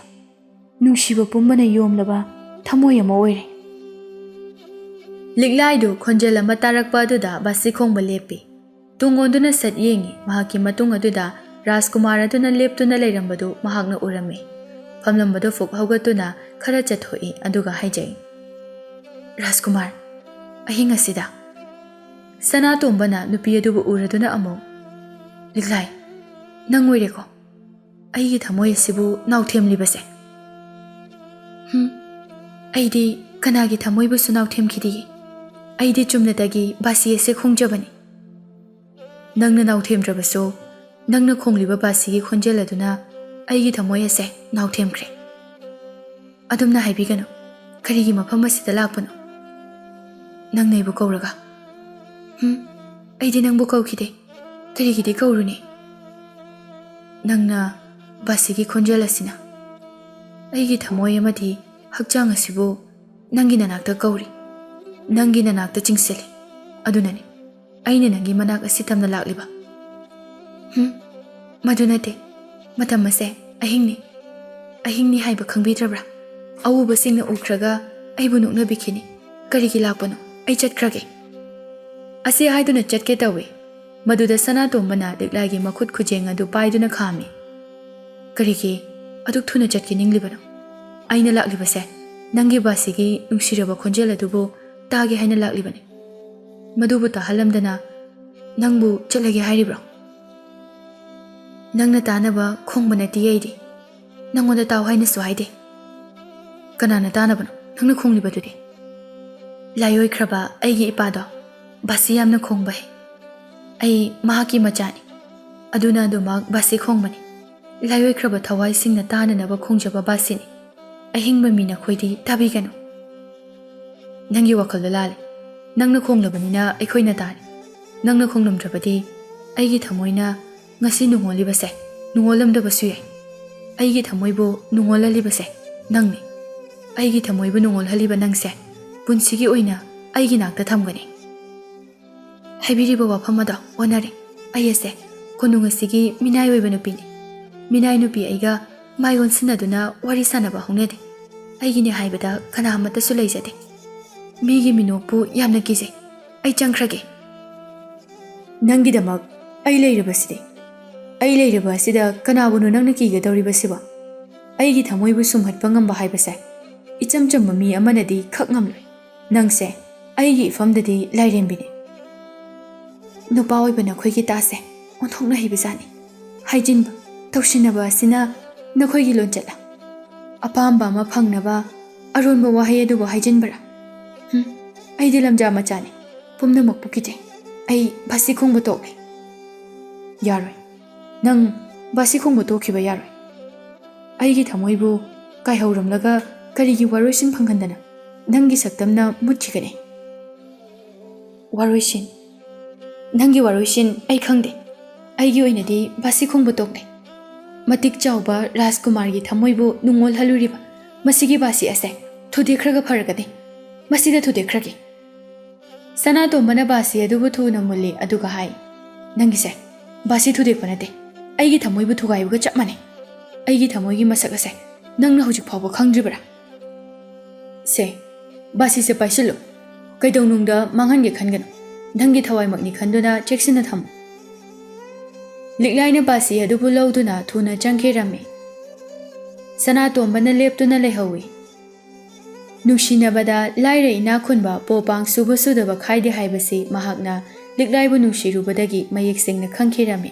ꯅꯨꯡꯁꯤꯕ ꯄꯨꯝꯕꯅ ꯌꯣꯝꯂꯕ ꯊꯃꯣꯏ ꯑꯃ ꯑꯣꯏꯔꯦ꯫" ꯂꯤꯛꯂꯥꯏꯗꯨ ꯈꯣꯟꯖꯦꯜ ꯑꯃ ꯇꯥꯔꯛꯄ ꯑꯗꯨꯗ ꯕꯥꯁꯤ ꯈꯣꯡꯕ ꯂꯦꯞꯄꯤ꯫ ꯇꯨꯡ ꯑꯣꯟꯗꯨꯅ ꯁꯠ ꯌꯦꯡꯉꯤ꯫ ꯃꯍꯥꯛꯀꯤ ꯃꯇꯨꯡ ꯑꯗꯨꯗ ꯔꯥꯖꯀꯨꯃꯥꯔ ꯑꯗꯨꯅ ꯂꯦꯞꯇꯨꯅ ꯂꯩꯔꯝꯕꯗꯨ ꯃꯍꯥꯛꯅ ꯎꯔꯝꯃꯤ꯫ ꯐꯝꯂꯝꯕꯗꯨ ꯐꯨꯛ ꯍꯧꯒꯠꯇꯨꯅ ꯈꯔ ꯆꯠꯊꯣꯛꯏ, ꯑꯗꯨꯒ ꯍꯥꯏꯖꯩ, "ꯔꯥꯖꯀꯨꯃꯥꯔ, ꯑꯍꯤꯡ ꯑꯁꯤꯗ?" ꯁꯅꯥꯇꯣꯝꯕꯅ ꯅꯨꯄꯤ ꯑꯗꯨꯕꯨ ꯎꯔꯗꯨꯅ ꯑꯃꯨꯛ, "ꯂꯤꯛꯂꯥꯏ, ꯅꯪ ꯑꯣꯏꯔꯦꯀꯣ ꯑꯩꯒꯤ ꯊꯃꯣꯏ ꯑꯁꯤꯕꯨ ꯅꯥꯎꯊꯦꯝꯂꯤꯕꯁꯦ?" "ꯍꯨꯝ, ꯑꯩꯗꯤ ꯀꯅꯥꯒꯤ ꯊꯃꯣꯏꯕꯨꯁꯨ ꯅꯥꯎꯊꯦꯝꯈꯤꯗꯤꯌꯦ꯫ ꯑꯩꯗꯤ ꯆꯨꯝꯅꯇꯒꯤ ꯕꯥꯁꯤ ꯑꯁꯦ ꯈꯣꯡꯖꯕꯅꯤ꯫ ꯅꯪꯅ ꯅꯥꯎꯊꯦꯝꯗ꯭ꯔꯕꯁꯨ, ꯅꯪꯅ ꯈꯣꯡꯂꯤꯕ ꯕꯥꯁꯤꯒꯤ ꯈꯣꯟꯖꯦꯜ ꯑꯗꯨꯅ ꯑꯩꯒꯤ ꯊꯃꯣꯏ ꯑꯁꯦ ꯅꯥꯎꯊꯦꯝꯈ꯭ꯔꯦ꯫ ꯑꯗꯨꯝꯅ ꯍꯥꯏꯕꯤꯒꯅꯨ꯫ ꯀꯔꯤꯒꯤ ꯃꯐꯝ ꯑꯁꯤꯗ ꯂꯥꯛꯄꯅꯣ? ꯅꯪꯅ ꯑꯩꯕꯨ ꯀꯧꯔꯒ? ꯍꯨꯝ, ꯑꯩꯗꯤ ꯅꯪꯕꯨ ꯀꯧꯈꯤꯗꯦ꯫ ꯀꯔꯤꯒꯤꯗꯤ ꯀꯧꯔꯨꯅꯤ? ꯅꯪꯅ ꯕꯥꯁꯤꯒꯤ ꯈꯣꯟꯖꯦꯜ ꯑꯁꯤꯅ ꯑꯩꯒꯤ ꯊꯃꯣꯏ ꯑꯃꯗꯤ ꯍꯛꯆꯥꯡ ꯑꯁꯤꯕꯨ ꯅꯪꯒꯤ ꯅꯅꯥꯛꯇ ꯀꯧꯔꯤ, ꯅꯪꯒꯤ ꯅꯅꯥꯛꯇ ꯆꯤꯡꯁꯤꯜꯂꯤ꯫ ꯑꯗꯨꯅꯅꯤ ꯑꯩꯅ ꯅꯪꯒꯤ ꯃꯅꯥꯛ ꯑꯁꯤ ꯇꯝꯅ ꯂꯥꯛꯂꯤꯕ꯫ ꯍꯨꯝ, ꯃꯗꯨ ꯅꯠꯇꯦ꯫ ꯃꯇꯝ ꯑꯁꯦ ꯑꯍꯤꯡꯅꯤ꯫ ꯑꯍꯤꯡꯅꯤ ꯍꯥꯏꯕ ꯈꯪꯕꯤꯗ꯭ꯔꯕ꯭ꯔꯥ? ꯑꯎꯕꯁꯤꯡꯅ ꯎꯈ꯭ꯔꯒ ꯑꯩꯕꯨ ꯅꯣꯛꯅꯕꯤꯈꯤꯅꯤ꯫ ꯀꯔꯤꯒꯤ ꯂꯥꯛꯄꯅꯣ? ꯑꯩ ꯆꯠꯈ꯭ꯔꯒꯦ꯫ ꯑꯁꯤ ꯍꯥꯏꯗꯨꯅ ꯆꯠꯀꯦ ꯇꯧꯏ꯫ ꯃꯗꯨꯗ ꯁꯅꯥꯇꯣꯝꯕꯅ ꯂꯤꯛꯂꯥꯒꯤ ꯃꯈꯨꯠ ꯈꯨꯖꯦꯡ ꯑꯗꯨ ꯄꯥꯏꯗꯨꯅ ꯈꯥꯝꯃꯤ꯫ ꯀꯔꯤꯒꯤ ꯑꯗꯨꯛ ꯊꯨꯅ ꯆꯠꯀꯦ ꯅꯤꯡꯂꯤꯕꯅꯣ? ꯑꯩꯅ ꯂꯥꯛꯂꯤꯕꯁꯦ ꯅꯪꯒꯤ ꯕꯥꯁꯤꯒꯤ ꯅꯨꯡꯁꯤꯔꯕ ꯈꯣꯟꯖꯦꯜ ꯑꯗꯨꯕꯨ ꯇꯥꯒꯦ ꯍꯥꯏꯅ ꯂꯥꯛꯂꯤꯕꯅꯤ꯫ ꯃꯗꯨꯕꯨ ꯇꯥꯍꯜꯂꯝꯗꯅ ꯅꯪꯕꯨ ꯆꯠꯂꯒꯦ ꯍꯥꯏꯔꯤꯕ꯭ꯔꯣ? ꯅꯪꯅ ꯇꯥꯅꯕ ꯈꯣꯡꯕ ꯅꯠꯇꯦ ꯑꯩꯗꯤ꯫ ꯅꯪꯉꯣꯟꯗ ꯇꯥꯎ ꯍꯥꯏꯅꯁꯨ ꯍꯥꯏꯗꯦ꯫ ꯀꯅꯥꯅ ꯇꯥꯅꯕꯅꯣ ꯅꯪꯅ ꯈꯣꯡꯂꯤꯕꯗꯨꯗꯤ? ꯂꯥꯏꯑꯣꯏꯈ꯭ꯔꯕ ꯑꯩꯒꯤ ꯏꯄꯥꯗꯣ ꯕꯥꯁꯤ ꯌꯥꯝꯅ ꯈꯣꯡꯕ ꯍꯩ꯫ ꯑꯩ ꯃꯍꯥꯛꯀꯤ ꯃꯆꯥꯅꯤ꯫ ꯑꯗꯨꯅ ꯑꯗꯨꯃꯛ ꯕꯥꯁꯤ ꯈꯣꯡꯕꯅꯤ꯫ ꯂꯥꯏꯑꯣꯏꯈ꯭ꯔꯕ ꯊꯋꯥꯏꯁꯤꯡꯅ ꯇꯥꯅꯅꯕ ꯈꯣꯡꯖꯕ ꯕꯥꯁꯤꯅꯤ꯫ ꯑꯍꯤꯡꯕ ꯃꯤ ꯅꯈꯣꯏꯗꯤ ꯇꯥꯕꯤꯒꯅꯨ꯫ ꯅꯪꯒꯤ ꯋꯥꯈꯜꯗꯣ ꯂꯥꯜꯂꯦ꯫ ꯅꯪꯅ ꯈꯣꯡꯂꯕꯅꯤꯅ ꯑꯩꯈꯣꯏꯅ ꯇꯥꯔꯤ꯫ ꯅꯪꯅ ꯈꯣꯡꯂꯝꯗ꯭ꯔꯕꯗꯤ ꯑꯩꯒꯤ ꯊꯃꯣꯏꯅ ꯉꯁꯤ ꯅꯨꯡꯉꯣꯜꯂꯤꯕꯁꯦ ꯅꯨꯡꯉꯣꯜꯂꯝꯗꯕꯁꯨ ꯌꯥꯏ꯫ ꯑꯩꯒꯤ ꯊꯃꯣꯏꯕꯨ ꯅꯨꯡꯉꯣꯜꯍꯜꯂꯤꯕꯁꯦ ꯅꯪꯅꯤ꯫ ꯑꯩꯒꯤ ꯊꯃꯣꯏꯕꯨ ꯅꯨꯡꯉꯣꯜꯍꯜꯂꯤꯕ ꯅꯪꯁꯦ ꯄꯨꯟꯁꯤꯒꯤ ꯑꯣꯏꯅ ꯑꯩꯒꯤ ꯅꯥꯛꯇ ꯊꯝꯒꯅꯤ꯫ ꯍꯥꯏꯕꯤꯔꯤꯕ ꯋꯥꯐꯝ ꯑꯗꯣ ꯑꯣꯟꯅꯔꯦ꯫ ꯑꯩ ꯑꯁꯦ ꯀꯣꯅꯨꯡ ꯑꯁꯤꯒꯤ ꯃꯤꯅꯥꯏ ꯑꯣꯏꯕ ꯅꯨꯄꯤꯅꯤ꯫ ꯃꯤꯅꯥꯏ ꯅꯨꯄꯤ ꯑꯩꯒ ꯃꯥꯏ ꯑꯣꯟꯁꯤꯟꯅꯗꯨꯅ ꯋꯥꯔꯤ ꯁꯥꯟꯅꯕ ꯍꯧꯅꯗꯦ꯫ ꯑꯩꯒꯤꯅꯦ ꯍꯥꯏꯕꯗ ꯀꯅꯥ ꯑꯃꯠꯇꯁꯨ ꯂꯩꯖꯗꯦ꯫ ꯃꯤꯒꯤ ꯃꯤꯅꯣꯛꯄꯨ ꯌꯥꯝꯅ ꯀꯤꯖꯩ꯫ ꯑꯩ ꯆꯪꯈ꯭ꯔꯒꯦ꯫ ꯅꯪꯒꯤꯗꯃꯛ ꯑꯩ ꯂꯩꯔꯕꯁꯤꯗꯤ꯫ ꯑꯩ ꯂꯩꯔꯕ ꯑꯁꯤꯗ ꯀꯅꯥꯕꯨꯅꯣ ꯅꯪꯅ ꯀꯤꯒꯗꯧꯔꯤꯕꯁꯤꯕꯣ? ꯑꯩꯒꯤ ꯊꯃꯣꯏꯕꯨ ꯁꯨꯝꯍꯠꯄ ꯉꯝꯕ ꯍꯥꯏꯕꯁꯦ ꯏꯆꯝ ꯆꯝꯕ ꯃꯤ ꯑꯃꯅꯗꯤ ꯈꯛ ꯉꯝꯂꯣꯏ꯫ ꯅꯪꯁꯦ ꯑꯩꯒꯤ ꯏꯐꯝꯗꯗꯤ ꯂꯥꯏꯔꯦꯝꯕꯤꯅꯤ꯫ ꯅꯨꯄꯥ ꯑꯣꯏꯕ ꯅꯈꯣꯏꯒꯤ ꯇꯥꯁꯦ ꯑꯣꯟꯊꯣꯛꯅ ꯍꯩꯕꯖꯥꯠꯅꯤ꯫ ꯍꯥꯏꯖꯤꯟꯕ, ꯇꯧꯁꯤꯟꯅꯕ ꯑꯁꯤꯅ ꯅꯈꯣꯏꯒꯤ ꯂꯣꯟꯆꯠꯂ? ꯑꯄꯥꯝꯕ ꯑꯃ ꯐꯪꯅꯕ ꯑꯔꯣꯟꯕ ꯋꯥꯍꯩ ꯑꯗꯨꯕꯨ ꯍꯥꯏꯖꯤꯟꯕꯔꯥ? ꯍꯨꯝ, ꯑꯩꯗꯤ ꯂꯝꯖꯥ ꯃꯆꯥꯅꯤ꯫ ꯄꯨꯝꯅꯃꯛꯄꯨ ꯀꯤꯖꯩ꯫ ꯑꯩ ꯕꯥꯁꯤ ꯈꯣꯡꯕ ꯇꯣꯛꯂꯦ꯫ ꯌꯥꯔꯣꯏ꯫ ꯅꯪ ꯕꯥꯁꯤ ꯈꯣꯡꯕ ꯇꯣꯛꯈꯤꯕ ꯌꯥꯔꯣꯏ꯫ ꯑꯩꯒꯤ ꯊꯃꯣꯏꯕꯨ ꯀꯥꯏꯍꯧꯔꯝꯂꯒ ꯀꯔꯤꯒꯤ ꯋꯥꯔꯣꯏꯁꯤꯟ ꯐꯪꯍꯟꯗꯅ ꯅꯪꯒꯤ ꯁꯛꯇꯝꯅ ꯃꯨꯠꯈꯤꯒꯅꯤ? ꯋꯥꯔꯣꯏꯁꯤꯟ? ꯅꯪꯒꯤ ꯋꯥꯔꯣꯏꯁꯤꯟ ꯑꯩ ꯈꯪꯗꯦ꯫ ꯑꯩꯒꯤ ꯑꯣꯏꯅꯗꯤ ꯕꯥꯁꯤ ꯈꯣꯡꯕ ꯇꯣꯛꯂꯦ꯫ ꯃꯇꯤꯛ ꯆꯥꯎꯕ ꯔꯥꯖꯀꯨꯃꯥꯔꯒꯤ ꯊꯃꯣꯏꯕꯨ ꯅꯨꯡꯉꯣꯜꯍꯜꯂꯨꯔꯤꯕ ꯃꯁꯤꯒꯤ ꯕꯥꯁꯤ ꯑꯁꯦ ꯊꯨꯗꯦꯛꯈ꯭ꯔꯒ ꯐꯔꯒꯅꯤ꯫ ꯃꯁꯤꯗ ꯊꯨꯗꯦꯛꯈ꯭ꯔꯒꯦ꯫ ꯁꯅꯥꯇꯣꯝꯕꯅ ꯕꯥꯁꯤ ꯑꯗꯨꯕꯨ ꯊꯨꯅ ꯃꯨꯜꯂꯤ, ꯑꯗꯨꯒ ꯍꯥꯏ, "ꯅꯪꯒꯤꯁꯦ ꯕꯥꯁꯤ ꯊꯨꯗꯦꯛꯄ ꯅꯠꯇꯦ, ꯑꯩꯒꯤ ꯊꯃꯣꯏꯕꯨ ꯊꯨꯒꯥꯏꯕꯒ ꯆꯞ ꯃꯥꯟꯅꯩ꯫ ꯑꯩꯒꯤ ꯊꯃꯣꯏꯒꯤ ꯃꯁꯛ ꯑꯁꯦ ꯅꯪꯅ ꯍꯧꯖꯤꯛ ꯐꯥꯎꯕ ꯈꯪꯗ꯭ꯔꯤꯕꯔꯥ? ꯁꯦ, ꯕꯥꯁꯤꯁꯦ ꯄꯥꯏꯁꯤꯜꯂꯨ꯫ ꯀꯩꯗꯧꯅꯨꯡꯗ ꯃꯥꯡꯍꯟꯒꯦ ꯈꯟꯒꯅꯨ꯫ ꯅꯪꯒꯤ ꯊꯋꯥꯏꯃꯛꯅꯤ ꯈꯟꯗꯨꯅ ꯆꯦꯛꯁꯤꯟꯅ ꯊꯝꯃꯨ꯫" ꯂꯤꯛꯂꯥꯏꯅ ꯕꯥꯁꯤ ꯑꯗꯨꯕꯨ ꯂꯧꯗꯨꯅ ꯊꯨꯅ ꯆꯪꯈꯤꯔꯝꯃꯤ꯫ ꯁꯅꯥꯇꯣꯝꯕꯅ ꯂꯦꯞꯇꯨꯅ ꯂꯩꯍꯧꯏ꯫ ꯅꯨꯡꯁꯤꯅꯕꯗ ꯂꯥꯏꯔ ꯏꯅꯥꯛ ꯈꯨꯟꯕ, ꯄꯣꯄꯥꯡ ꯁꯨꯕ ꯁꯨꯗꯕ ꯈꯥꯏꯗꯦ ꯍꯥꯏꯕꯁꯤ ꯃꯍꯥꯛꯅ ꯂꯤꯛꯂꯥꯏꯕꯨ ꯅꯨꯡꯁꯤꯔꯨꯕꯗꯒꯤ ꯃꯌꯦꯛ ꯁꯦꯡꯅ ꯈꯪꯈꯤꯔꯝꯃꯤ꯫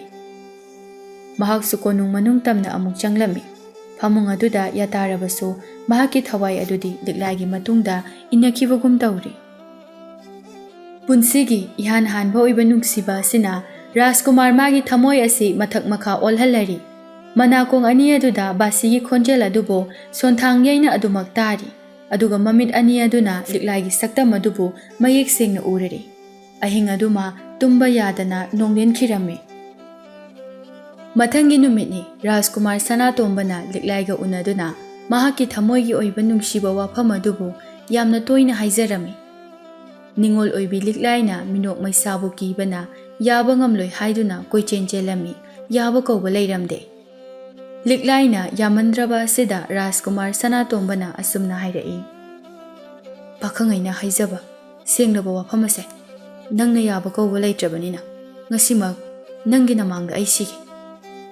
ꯃꯍꯥꯛꯁꯨ ꯀꯣꯅꯨꯡ ꯃꯅꯨꯡ ꯇꯝꯅ ꯑꯃꯨꯛ ꯆꯪꯂꯝꯃꯤ꯫ ꯐꯃꯨꯡ ꯑꯗꯨꯗ ꯌꯥꯇꯥꯔꯕꯁꯨ ꯃꯍꯥꯛꯀꯤ ꯊꯋꯥꯏ ꯑꯗꯨꯗꯤ ꯂꯤꯛꯂꯥꯏꯒꯤ ꯃꯇꯨꯡꯗ ꯏꯟꯅꯈꯤꯕꯒꯨꯝ ꯇꯧꯔꯤ꯫ ꯄꯨꯟꯁꯤꯒꯤ ꯏꯍꯥꯟ ꯍꯥꯟꯕ ꯑꯣꯏꯕ ꯅꯨꯡꯁꯤꯕ ꯑꯁꯤꯅ ꯔꯥꯖꯀꯨꯃꯥꯔ ꯃꯥꯒꯤ ꯊꯃꯣꯏ ꯑꯁꯤ ꯃꯊꯛ ꯃꯈꯥ ꯑꯣꯜꯍꯜꯂꯔꯤ꯫ ꯃꯅꯥꯀꯣꯡ ꯑꯅꯤ ꯑꯗꯨꯗ ꯕꯥꯁꯤꯒꯤ ꯈꯣꯟꯖꯦꯜ ꯑꯗꯨꯕꯨ ꯁꯣꯟꯊꯥꯡ ꯌꯩꯅ ꯑꯗꯨꯃꯛ ꯇꯥꯔꯤ, ꯑꯗꯨꯒ ꯃꯃꯤꯠ ꯑꯅꯤ ꯑꯗꯨꯅ ꯂꯤꯛꯂꯥꯏꯒꯤ ꯁꯛꯇꯝ ꯑꯗꯨꯕꯨ ꯃꯌꯦꯛ ꯁꯦꯡꯅ ꯎꯔꯔꯤ꯫ ꯑꯍꯤꯡ ꯑꯗꯨꯃ ꯇꯨꯝꯕ ꯌꯥꯗꯅ ꯅꯣꯡꯂꯦꯟꯈꯤꯔꯝꯃꯤ꯫ ꯃꯊꯪꯒꯤ ꯅꯨꯃꯤꯠꯅꯤ, ꯔꯥꯖꯀꯨꯃꯥꯔ ꯁꯅꯥꯇꯣꯝꯕꯅ ꯂꯤꯛꯂꯥꯏꯒ ꯎꯅꯗꯨꯅ ꯃꯍꯥꯛꯀꯤ ꯊꯃꯣꯏꯒꯤ ꯑꯣꯏꯕ ꯅꯨꯡꯁꯤꯕ ꯋꯥꯐꯝ ꯑꯗꯨꯕꯨ ꯌꯥꯝꯅ ꯇꯣꯏꯅ ꯍꯥꯏꯖꯔꯝꯃꯤ꯫ ꯅꯤꯉꯣꯜ ꯑꯣꯏꯕꯤ ꯂꯤꯛꯂꯥꯏꯅ ꯃꯤꯅꯣꯛ ꯃꯩꯁꯥꯕꯨ ꯀꯤꯕꯅ ꯌꯥꯕ ꯉꯝꯂꯣꯏ ꯍꯥꯏꯗꯨꯅ ꯀꯣꯏꯆꯦꯟ ꯆꯦꯜꯂꯝꯃꯤ, ꯌꯥꯕ ꯀꯧꯕ ꯂꯩꯔꯝꯗꯦ꯫ ꯂꯤꯛꯂꯥꯏꯅ ꯌꯥꯃꯟꯗ꯭ꯔꯕ ꯑꯁꯤꯗ ꯔꯥꯖꯀꯨꯃꯥꯔ ꯁꯅꯥꯇꯣꯝꯕꯅ ꯑꯁꯨꯝꯅ ꯍꯥꯏꯔꯛꯏ, "ꯄꯥꯈꯪ ꯑꯩꯅ ꯍꯥꯏꯖꯕ ꯁꯦꯡꯂꯕ ꯋꯥꯐꯝ ꯑꯁꯦ ꯅꯪꯅ ꯌꯥꯕ ꯀꯧꯕ ꯂꯩꯇ꯭ꯔꯕꯅꯤꯅ ꯉꯁꯤꯃꯛ ꯅꯪꯒꯤ ꯅꯃꯥꯡꯗ ꯑꯩ ꯁꯤꯒꯦ꯫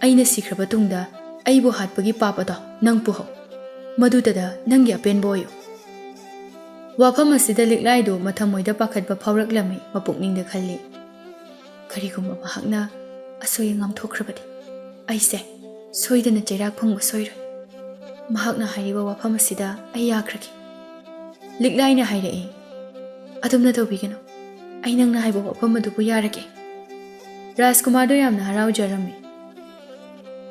ꯑꯩꯅ ꯁꯤꯈ꯭ꯔꯕ ꯇꯨꯡꯗ ꯑꯩꯕꯨ ꯍꯥꯠꯄꯒꯤ ꯄꯥꯞ ꯑꯗꯣ ꯅꯪ ꯄꯨꯍꯧ꯫ ꯃꯗꯨꯗꯗ ꯅꯪꯒꯤ ꯑꯄꯦꯟꯕ ꯑꯣꯏꯌꯨ꯫" ꯋꯥꯐꯝ ꯑꯁꯤꯗ ꯂꯤꯛꯂꯥꯏꯗꯨ ꯃꯊꯃꯣꯏꯗ ꯄꯥꯈꯠꯄ ꯐꯥꯎꯔꯛꯂꯝꯃꯤ, ꯃꯄꯨꯛꯅꯤꯡꯗ ꯈꯜꯂꯤ, "ꯀꯔꯤꯒꯨꯝꯕ ꯃꯍꯥꯛꯅ ꯑꯁꯣꯏ ꯑꯉꯥꯝ ꯊꯣꯛꯈ꯭ꯔꯕꯗꯤ ꯑꯩꯁꯦ ꯁꯣꯏꯗꯅ ꯆꯩꯔꯥꯛ ꯐꯪꯕ ꯁꯣꯏꯔꯣꯏ꯫ ꯃꯍꯥꯛꯅ ꯍꯥꯏꯔꯤꯕ ꯋꯥꯐꯝ ꯑꯁꯤꯗ ꯑꯩ ꯌꯥꯈ꯭ꯔꯒꯦ꯫" ꯂꯤꯛꯂꯥꯏꯅ ꯍꯥꯏꯔꯛꯏ, ꯑꯗꯨꯝꯅ ꯇꯧꯕꯤꯒꯅꯨ꯫ ꯑꯩ ꯅꯪꯅ ꯍꯥꯏꯕ ꯋꯥꯐꯝ ꯑꯗꯨꯕꯨ ꯌꯥꯔꯒꯦ꯫ ꯔꯥꯖꯀꯨꯃꯥꯔꯗꯣ ꯌꯥꯝꯅ ꯍꯔꯥꯎꯖꯔꯝꯃꯤ꯫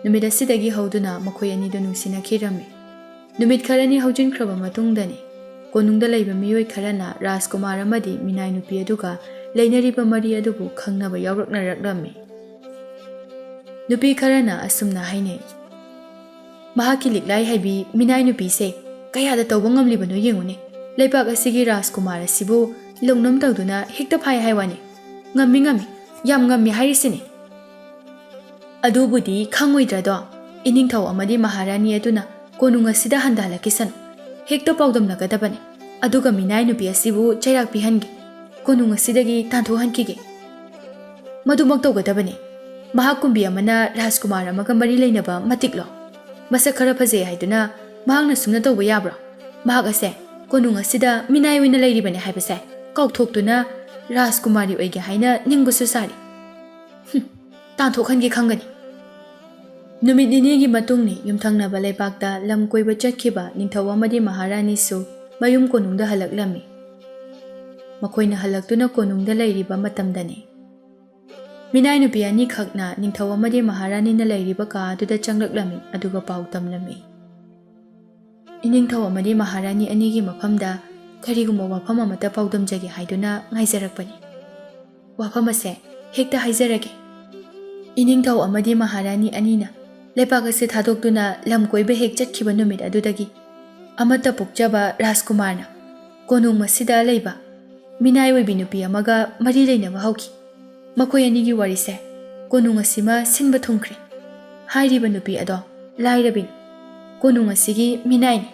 ꯅꯨꯃꯤꯠ ꯑꯁꯤꯗꯒꯤ ꯍꯧꯗꯨꯅ ꯃꯈꯣꯏ ꯑꯅꯤꯗꯨ ꯅꯨꯡꯁꯤꯅꯈꯤꯔꯝꯃꯤ꯫ ꯅꯨꯃꯤꯠ ꯈꯔꯅꯤ ꯍꯧꯖꯤꯟꯈ꯭ꯔꯕ ꯃꯇꯨꯡꯗꯅꯤ ꯀꯣꯅꯨꯡꯗ ꯂꯩꯕ ꯃꯤꯑꯣꯏ ꯈꯔꯅ ꯔꯥꯖꯀꯨꯃꯥꯔ ꯑꯃꯗꯤ ꯃꯤꯅꯥꯏ ꯅꯨꯄꯤ ꯑꯗꯨꯒ ꯂꯩꯅꯔꯤꯕ ꯃꯔꯤ ꯑꯗꯨꯕꯨ ꯈꯪꯅꯕ ꯌꯥꯎꯔꯛꯅꯔꯛꯂꯝꯃꯤ꯫ ꯅꯨꯄꯤ ꯈꯔꯅ ꯑꯁꯨꯝꯅ ꯍꯥꯏꯅꯩ, "ꯃꯍꯥꯛꯀꯤ ꯂꯤꯛꯂꯥꯏ ꯍꯩꯕꯤ ꯃꯤꯅꯥꯏ ꯅꯨꯄꯤꯁꯦ ꯀꯌꯥꯗ ꯇꯧꯕ ꯉꯝꯂꯤꯕꯅꯣ ꯌꯦꯡꯉꯨꯅꯦ꯫ ꯂꯩꯕꯥꯛ ꯑꯁꯤꯒꯤ ꯔꯥꯖꯀꯨꯃꯥꯔ ꯑꯁꯤꯕꯨ ꯂꯧꯅꯝ ꯇꯧꯗꯨꯅ ꯍꯦꯛꯇ ꯐꯥꯏ ꯍꯥꯏ ꯋꯥꯅꯤ꯫ ꯉꯝꯃꯤ, ꯉꯝꯃꯤ, ꯌꯥꯝ ꯉꯝꯃꯤ ꯍꯥꯏꯔꯤꯁꯤꯅꯤ꯫ ꯑꯗꯨꯕꯨꯗꯤ ꯈꯪꯉꯣꯏꯗ꯭ꯔꯗꯣ? ꯏꯅꯤꯡꯊꯧ ꯑꯃꯗꯤ ꯃꯍꯥꯔꯥꯅꯤ ꯑꯗꯨꯅ ꯀꯣꯅꯨꯡ ꯑꯁꯤꯗ ꯍꯟꯊꯍꯜꯂꯛꯈꯤꯁꯅꯨ꯫ ꯍꯦꯛꯇ ꯄꯥꯎꯗꯝꯅꯒꯗꯕꯅꯤ꯫ ꯑꯗꯨꯒ ꯃꯤꯅꯥꯏ ꯅꯨꯄꯤ ꯑꯁꯤꯕꯨ ꯆꯩꯔꯥꯛ ꯄꯤꯍꯟꯒꯦ꯫ ꯀꯣꯅꯨꯡ ꯑꯁꯤꯗꯒꯤ ꯇꯥꯟꯊꯣꯛꯍꯟꯈꯤꯒꯦ꯫ ꯃꯗꯨꯃꯛ ꯇꯧꯒꯗꯕꯅꯤ꯫ ꯃꯍꯥꯛ ꯀꯨꯝꯕꯤ ꯑꯃꯅ ꯔꯥꯖꯀꯨꯃꯥꯔ ꯑꯃꯒ ꯃꯔꯤ ꯂꯩꯅꯕ ꯃꯇꯤꯛꯂꯣ? ꯃꯁꯛ ꯈꯔ ꯐꯖꯩ ꯍꯥꯏꯗꯨꯅ ꯃꯍꯥꯛꯅ ꯁꯨꯝꯅ ꯇꯧꯕ ꯌꯥꯕ꯭ꯔꯣ? ꯃꯍꯥꯛ ꯑꯁꯦ ꯀꯣꯅꯨꯡ ꯑꯁꯤꯗ ꯃꯤꯅꯥꯏ ꯑꯣꯏꯅ ꯂꯩꯔꯤꯕꯅꯤ ꯍꯥꯏꯕꯁꯦ ꯀꯥꯎꯊꯣꯛꯇꯨꯅ ꯔꯥꯖꯀꯨꯃꯥꯔꯤ ꯑꯣꯏꯒꯦ ꯍꯥꯏꯅ ꯅꯤꯡꯕꯁꯨ ꯁꯥꯔꯤ꯫ ꯍꯨꯝ, ꯇꯥꯟꯊꯣꯛꯍꯟꯒꯦ ꯈꯪꯒꯅꯤ꯫" ꯅꯨꯃꯤꯠ ꯅꯤꯅꯤꯒꯤ ꯃꯇꯨꯡꯅꯤ ꯌꯨꯝꯊꯪꯅꯕ ꯂꯩꯕꯥꯛꯇ ꯂꯝ ꯀꯣꯏꯕ ꯆꯠꯈꯤꯕ ꯅꯤꯡꯊꯧ ꯑꯃꯗꯤ ꯃꯍꯥꯔꯥꯅꯤꯁꯨ ꯃꯌꯨꯝ ꯀꯣꯅꯨꯡꯗ ꯍꯜꯂꯛꯂꯝꯃꯤ꯫ ꯃꯈꯣꯏꯅ ꯍꯜꯂꯛꯇꯨꯅ ꯀꯣꯅꯨꯡꯗ ꯂꯩꯔꯤꯕ ꯃꯇꯝꯗꯅꯤ ꯃꯤꯅꯥꯏ ꯅꯨꯄꯤ ꯑꯅꯤꯈꯛꯅ ꯅꯤꯡꯊꯧ ꯑꯃꯗꯤ ꯃꯍꯥꯔꯥꯅꯤꯅ ꯂꯩꯔꯤꯕ ꯀꯥ ꯑꯗꯨꯗ ꯆꯪꯂꯛꯂꯝꯃꯤ, ꯑꯗꯨꯒ ꯄꯥꯎ ꯇꯝꯂꯝꯃꯤ꯫ "ꯏꯅꯤꯡꯊꯧ ꯑꯃꯗꯤ ꯃꯍꯥꯔꯥꯅꯤ ꯑꯅꯤꯒꯤ ꯃꯐꯝꯗ ꯀꯔꯤꯒꯨꯝꯕ ꯋꯥꯐꯝ ꯑꯃꯠꯇ ꯄꯥꯎꯗꯝꯖꯒꯦ ꯍꯥꯏꯗꯨꯅ ꯉꯥꯏꯖꯔꯛꯄꯅꯤ꯫ ꯋꯥꯐꯝ ꯑꯁꯦ ꯍꯦꯛꯇ ꯍꯥꯏꯖꯔꯒꯦ꯫ ꯏꯅꯤꯡꯊꯧ ꯑꯃꯗꯤ ꯃꯍꯥꯔꯥꯅꯤ ꯑꯅꯤꯅ ꯂꯩꯕꯥꯛ ꯑꯁꯤ ꯊꯥꯗꯣꯛꯇꯨꯅ ꯂꯝ ꯀꯣꯏꯕ ꯍꯦꯛ ꯆꯠꯈꯤꯕ ꯅꯨꯃꯤꯠ ꯑꯗꯨꯗꯒꯤ ꯑꯃꯠꯇ ꯄꯣꯛꯆꯕ ꯔꯥꯖꯀꯨꯃꯥꯔꯅ ꯀꯣꯅꯨꯡ ꯑꯁꯤꯗ ꯂꯩꯕ ꯃꯤꯅꯥꯏ ꯑꯣꯏꯕꯤ ꯅꯨꯄꯤ ꯑꯃꯒ ꯃꯔꯤ ꯂꯩꯅꯕ ꯍꯧꯈꯤ꯫ ꯃꯈꯣꯏ ꯑꯅꯤꯒꯤ ꯋꯥꯔꯤꯁꯦ ꯀꯣꯅꯨꯡ ꯑꯁꯤꯃ ꯁꯤꯟꯕ ꯊꯨꯡꯈ꯭ꯔꯦ꯫ ꯍꯥꯏꯔꯤꯕ ꯅꯨꯄꯤ ꯑꯗꯣ ꯂꯥꯏꯔꯕꯤꯅꯤ꯫ ꯀꯣꯅꯨꯡ ꯑꯁꯤꯒꯤ ꯃꯤꯅꯥꯏꯅꯤ꯫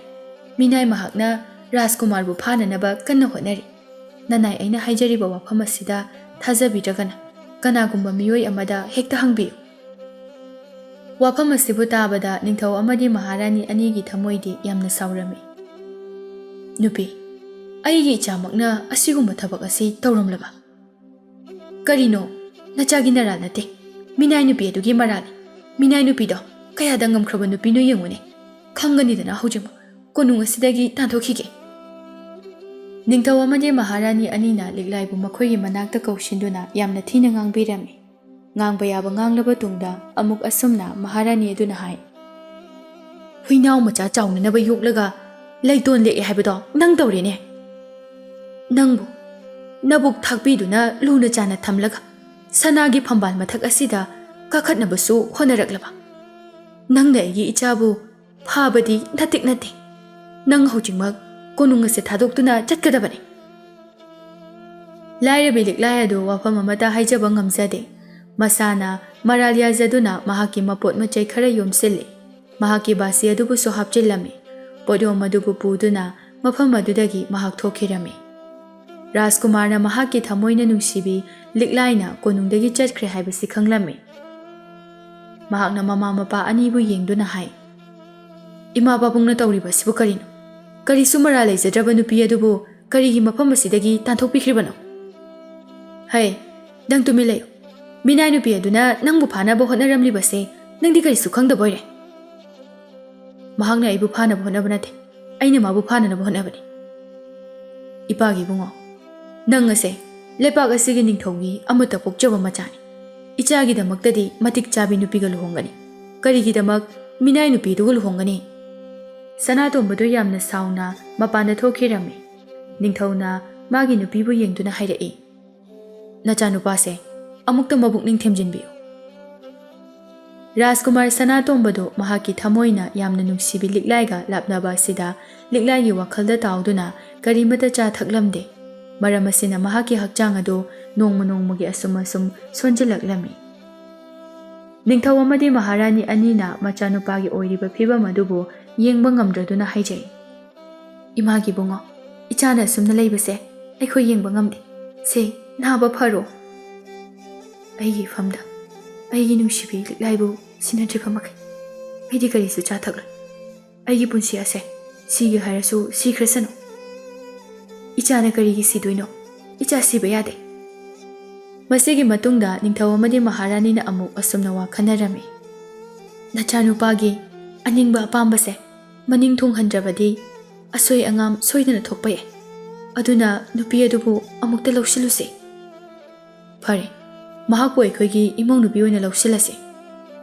ꯃꯤꯅꯥꯏ ꯃꯍꯥꯛꯅ ꯔꯥꯖꯀꯨꯃꯥꯔꯕꯨ ꯐꯥꯅꯅꯕ ꯀꯟꯅ ꯍꯣꯠꯅꯔꯤ꯫ ꯅꯅꯥꯏ ꯑꯩꯅ ꯍꯥꯏꯖꯔꯤꯕ ꯋꯥꯐꯝ ꯑꯁꯤꯗ ꯊꯥꯖꯕꯤꯗ꯭ꯔꯒꯅ ꯀꯅꯥꯒꯨꯝꯕ ꯃꯤꯑꯣꯏ ꯑꯃꯗ ꯍꯦꯛꯇ ꯍꯪꯕꯤꯌꯨ꯫" ꯋꯥꯐꯝ ꯑꯁꯤꯕꯨ ꯇꯥꯕꯗ ꯅꯤꯡꯊꯧ ꯑꯃꯗꯤ ꯃꯍꯥꯔꯥꯅꯤ ꯑꯅꯤꯒꯤ ꯊꯃꯣꯏꯗꯤ ꯌꯥꯝꯅ ꯁꯥꯎꯔꯝꯃꯤ꯫ "ꯅꯨꯄꯤ, ꯑꯩꯒꯤ ꯏꯆꯥꯃꯛꯅ ꯑꯁꯤꯒꯨꯝꯕ ꯊꯕꯛ ꯑꯁꯤ ꯇꯧꯔꯝꯂꯕ? ꯀꯔꯤꯅꯣ? ꯅꯆꯥꯒꯤ ꯅꯔꯥ ꯅꯠꯇꯦ꯫ ꯃꯤꯅꯥꯏ ꯅꯨꯄꯤ ꯑꯗꯨꯒꯤ ꯃꯔꯥꯜꯅꯤ꯫ ꯃꯤꯅꯥꯏ ꯅꯨꯄꯤꯗꯣ ꯀꯌꯥꯗ ꯉꯝꯈ꯭ꯔꯕ ꯅꯨꯄꯤꯅꯣ ꯌꯦꯡꯉꯨꯅꯦ꯫ ꯈꯪꯒꯅꯤꯗꯅ ꯍꯧꯖꯤꯛꯃꯛ꯫ ꯀꯣꯅꯨꯡ ꯑꯁꯤꯗꯒꯤ ꯇꯥꯟꯊꯣꯛꯈꯤꯒꯦ꯫" ꯅꯤꯡꯊꯧ ꯑꯃꯗꯤ ꯃꯍꯥꯔꯥꯅꯤ ꯑꯅꯤꯅ ꯂꯤꯛꯂꯥꯏꯕꯨ ꯃꯈꯣꯏꯒꯤ ꯃꯅꯥꯛꯇ ꯀꯧꯁꯤꯟꯗꯨꯅ ꯌꯥꯝꯅ ꯊꯤꯅ ꯉꯥꯡꯕꯤꯔꯝꯃꯤ꯫ ꯉꯥꯡꯕ ꯌꯥꯕ ꯉꯥꯡꯂꯕ ꯇꯨꯡꯗ ꯑꯃꯨꯛ ꯑꯁꯨꯝꯅ ꯃꯍꯥꯔꯥꯅꯤ ꯑꯗꯨꯅ ꯍꯥꯏ, "ꯍꯨꯏꯅꯥꯎ ꯃꯆꯥ ꯆꯥꯎꯅꯅꯕ ꯌꯣꯛꯂꯒ ꯂꯩꯇꯣꯟ ꯂꯦꯛꯑꯦ ꯍꯥꯏꯕꯗꯣ ꯅꯪ ꯇꯧꯔꯦꯅꯦ꯫ ꯅꯪꯕꯨ ꯅꯕꯨꯛ ꯊꯥꯛꯄꯤꯗꯨꯅ ꯂꯨꯅ ꯆꯥꯅ ꯊꯝꯂꯒ ꯁꯅꯥꯒꯤ ꯐꯝꯕꯥꯜ ꯃꯊꯛ ꯑꯁꯤꯗ ꯀꯥꯈꯠꯅꯕꯁꯨ ꯍꯣꯠꯅꯔꯛꯂꯕ꯫ ꯅꯪꯅ ꯑꯩꯒꯤ ꯏꯆꯥꯕꯨ ꯐꯥꯕꯗꯤ ꯅꯠꯇꯤꯛ ꯅꯠꯇꯦ꯫ ꯅꯪ ꯍꯧꯖꯤꯛꯃꯛ ꯀꯣꯅꯨꯡ ꯑꯁꯦ ꯊꯥꯗꯣꯛꯇꯨꯅ ꯆꯠꯀꯗꯕꯅꯤ꯫" ꯂꯥꯏꯔꯕꯤ ꯂꯤꯛꯂꯥꯏ ꯑꯗꯨ ꯋꯥꯐꯝ ꯑꯃꯠꯇ ꯍꯥꯏꯖꯕ ꯉꯝꯖꯗꯦ꯫ ꯃꯁꯥꯅ ꯃꯔꯥꯜ ꯌꯥꯖꯗꯨꯅ ꯃꯍꯥꯛꯀꯤ ꯃꯄꯣꯠ ꯃꯆꯩ ꯈꯔ ꯌꯣꯝꯁꯤꯜꯂꯤ꯫ ꯃꯍꯥꯛꯀꯤ ꯕꯥꯁꯤ ꯑꯗꯨꯕꯨꯁꯨ ꯍꯥꯞꯆꯤꯜꯂꯝꯃꯤ꯫ ꯄꯣꯠꯌꯣꯝ ꯑꯗꯨꯕꯨ ꯄꯨꯗꯨꯅ ꯃꯐꯝ ꯑꯗꯨꯗꯒꯤ ꯃꯍꯥꯛ ꯊꯣꯛꯈꯤꯔꯝꯃꯤ꯫ ꯔꯥꯖꯀꯨꯃꯥꯔꯅ ꯃꯍꯥꯛꯀꯤ ꯊꯃꯣꯏꯅ ꯅꯨꯡꯁꯤꯕꯤ ꯂꯤꯛꯂꯥꯏꯅ ꯀꯣꯅꯨꯡꯗꯒꯤ ꯆꯠꯈ꯭ꯔꯦ ꯍꯥꯏꯕꯁꯤ ꯈꯪꯂꯝꯃꯤ꯫ ꯃꯍꯥꯛꯅ ꯃꯃꯥ ꯃꯄꯥ ꯑꯅꯤꯕꯨ ꯌꯦꯡꯗꯨꯅ ꯍꯥꯏ, "ꯏꯃꯥ ꯄꯥꯕꯨꯡꯅ ꯇꯧꯔꯤꯕꯁꯤꯕꯨ ꯀꯔꯤꯅꯣ? ꯀꯔꯤꯁꯨ ꯃꯔꯥꯜ ꯂꯩꯖꯗ꯭ꯔꯕ ꯅꯨꯄꯤ ꯑꯗꯨꯕꯨ ꯀꯔꯤꯒꯤ ꯃꯐꯝ ꯑꯁꯤꯗꯒꯤ ꯇꯥꯟꯊꯣꯛꯄꯤꯈ꯭ꯔꯤꯕꯅꯣ? ꯍꯩ, ꯅꯪ ꯇꯨꯃꯤꯟ ꯂꯩꯌꯨ꯫ ꯃꯤꯅꯥꯏ ꯅꯨꯄꯤ ꯑꯗꯨꯅ ꯅꯪꯕꯨ ꯐꯥꯅꯕ ꯍꯣꯠꯅꯔꯝꯂꯤꯕꯁꯦ ꯅꯪꯗꯤ ꯀꯔꯤꯁꯨ ꯈꯪꯗꯕ ꯑꯣꯏꯔꯦ?" "ꯃꯍꯥꯛꯅ ꯑꯩꯕꯨ ꯐꯥꯅꯕ ꯍꯣꯠꯅꯕ ꯅꯠꯇꯦ, ꯑꯩꯅ ꯃꯥꯕꯨ ꯐꯥꯅꯅꯕ ꯍꯣꯠꯅꯕꯅꯤ꯫" "ꯏꯄꯥꯒꯤ ꯏꯕꯨꯡꯉꯣ, ꯅꯪ ꯑꯁꯦ ꯂꯩꯄꯥꯛ ꯑꯁꯤꯒꯤ ꯅꯤꯡꯊꯧꯒꯤ ꯑꯃꯠꯇ ꯄꯣꯛꯆꯕ ꯃꯆꯥꯅꯤ꯫ ꯏꯆꯥꯒꯤꯗꯃꯛꯇꯗꯤ ꯃꯇꯤꯛ ꯆꯥꯕꯤ ꯅꯨꯄꯤꯒ ꯂꯨꯍꯣꯡꯒꯅꯤ꯫ ꯀꯔꯤꯒꯤꯗꯃꯛ ꯃꯤꯅꯥꯏ ꯅꯨꯄꯤꯗꯨꯒ ꯂꯨꯍꯣꯡꯒꯅꯤ?" ꯁꯅꯥꯇꯣꯝꯕꯗꯨ ꯌꯥꯝꯅ ꯁꯥꯎꯅ ꯃꯄꯥꯟꯗ ꯊꯣꯛꯈꯤꯔꯝꯃꯤ꯫ ꯅꯤꯡꯊꯧꯅ ꯃꯥꯒꯤ ꯅꯨꯄꯤꯕꯨ ꯌꯦꯡꯗꯨꯅ ꯍꯥꯏꯔꯛꯏ, "ꯅꯆꯥꯅꯨꯄꯥꯁꯦ ꯑꯃꯨꯛꯇ ꯃꯕꯨꯛꯅꯤꯡ ꯊꯦꯝꯖꯤꯟꯕꯤꯌꯨ꯫" ꯔꯥꯖꯀꯨꯃꯥꯔ ꯁꯅꯥꯇꯣꯝꯕꯗꯨ ꯃꯍꯥꯛꯀꯤ ꯊꯃꯣꯏꯅ ꯌꯥꯝꯅ ꯅꯨꯡꯁꯤꯕꯤ ꯂꯤꯛꯂꯥꯏꯒ ꯂꯥꯞꯅꯕ ꯑꯁꯤꯗ ꯂꯤꯛꯂꯥꯏꯒꯤ ꯋꯥꯈꯜꯗ ꯇꯥꯎꯗꯨꯅ ꯀꯔꯤꯃꯠꯇ ꯆꯥ ꯊꯛꯂꯝꯗꯦ꯫ ꯃꯔꯝ ꯑꯁꯤꯅ ꯃꯍꯥꯛꯀꯤ ꯍꯛꯆꯥꯡ ꯑꯗꯨ ꯅꯣꯡꯃ ꯅꯣꯡꯃꯒꯤ ꯑꯁꯨꯝ ꯑꯁꯨꯝ ꯁꯣꯟꯖꯤꯜꯂꯛꯂꯝꯃꯤ꯫ ꯅꯤꯡꯊꯧ ꯑꯃꯗꯤ ꯃꯍꯥꯔꯥꯅꯤ ꯑꯅꯤꯅ ꯃꯆꯥꯅꯨꯄꯥꯒꯤ ꯑꯣꯏꯔꯤꯕ ꯐꯤꯕꯝ ꯑꯗꯨꯕꯨ ꯌꯦꯡꯕ ꯉꯝꯗ꯭ꯔꯗꯨꯅ ꯍꯥꯏꯖꯩ, "ꯏꯃꯥꯒꯤ ꯏꯕꯨꯡꯉꯣ, ꯏꯆꯥꯅ ꯑꯁꯨꯝꯅ ꯂꯩꯕꯁꯦ ꯑꯩꯈꯣꯏ ꯌꯦꯡꯕ ꯉꯝꯗꯦ꯫ ꯁꯦ, ꯅꯥꯕ ꯐꯔꯣ꯫" "ꯑꯩꯒꯤ ꯏꯐꯝꯗ ꯑꯩꯒꯤ ꯅꯨꯡꯁꯤꯕꯤ ꯂꯤꯛꯂꯥꯏꯕꯨ ꯁꯤꯟꯅꯗ꯭ꯔꯤꯕ ꯃꯈꯩ ꯑꯩꯗꯤ ꯀꯔꯤꯁꯨ ꯆꯥ ꯊꯛꯂꯣꯏ꯫ ꯑꯩꯒꯤ ꯄꯨꯟꯁꯤ ꯑꯁꯦ ꯁꯤꯒꯦ ꯍꯥꯏꯔꯁꯨ ꯁꯤꯈ꯭ꯔꯁꯅꯨ꯫ ꯏꯆꯥꯅ ꯀꯔꯤꯒꯤ ꯁꯤꯗꯣꯏꯅꯣ? ꯏꯆꯥ ꯁꯤꯕ ꯌꯥꯗꯦ꯫" ꯃꯁꯤꯒꯤ ꯃꯇꯨꯡꯗ ꯅꯤꯡꯊꯧ ꯑꯃꯗꯤ ꯃꯍꯥꯔꯥꯅꯤꯅ ꯑꯃꯨꯛ ꯑꯁꯨꯝꯅ ꯋꯥ ꯈꯟꯅꯔꯝꯃꯤ, "ꯅꯆꯥꯅꯨꯄꯥꯒꯤ ꯑꯅꯤꯡꯕ ꯑꯄꯥꯝꯕꯁꯦ ꯃꯅꯤꯡ ꯊꯨꯡꯍꯟꯗ꯭ꯔꯕꯗꯤ ꯑꯁꯣꯏ ꯑꯉꯥꯝ ꯁꯣꯏꯗꯅ ꯊꯣꯛꯄ ꯌꯥꯏ꯫ ꯑꯗꯨꯅ ꯅꯨꯄꯤ ꯑꯗꯨꯕꯨ ꯑꯃꯨꯛꯇ ꯂꯧꯁꯤꯜꯂꯨꯁꯦ꯫ ꯐꯔꯦ, ꯃꯍꯥꯛꯄꯨ ꯑꯩꯈꯣꯏꯒꯤ ꯏꯃꯧ ꯅꯨꯄꯤ ꯑꯣꯏꯅ ꯂꯧꯁꯤꯜꯂꯁꯦ꯫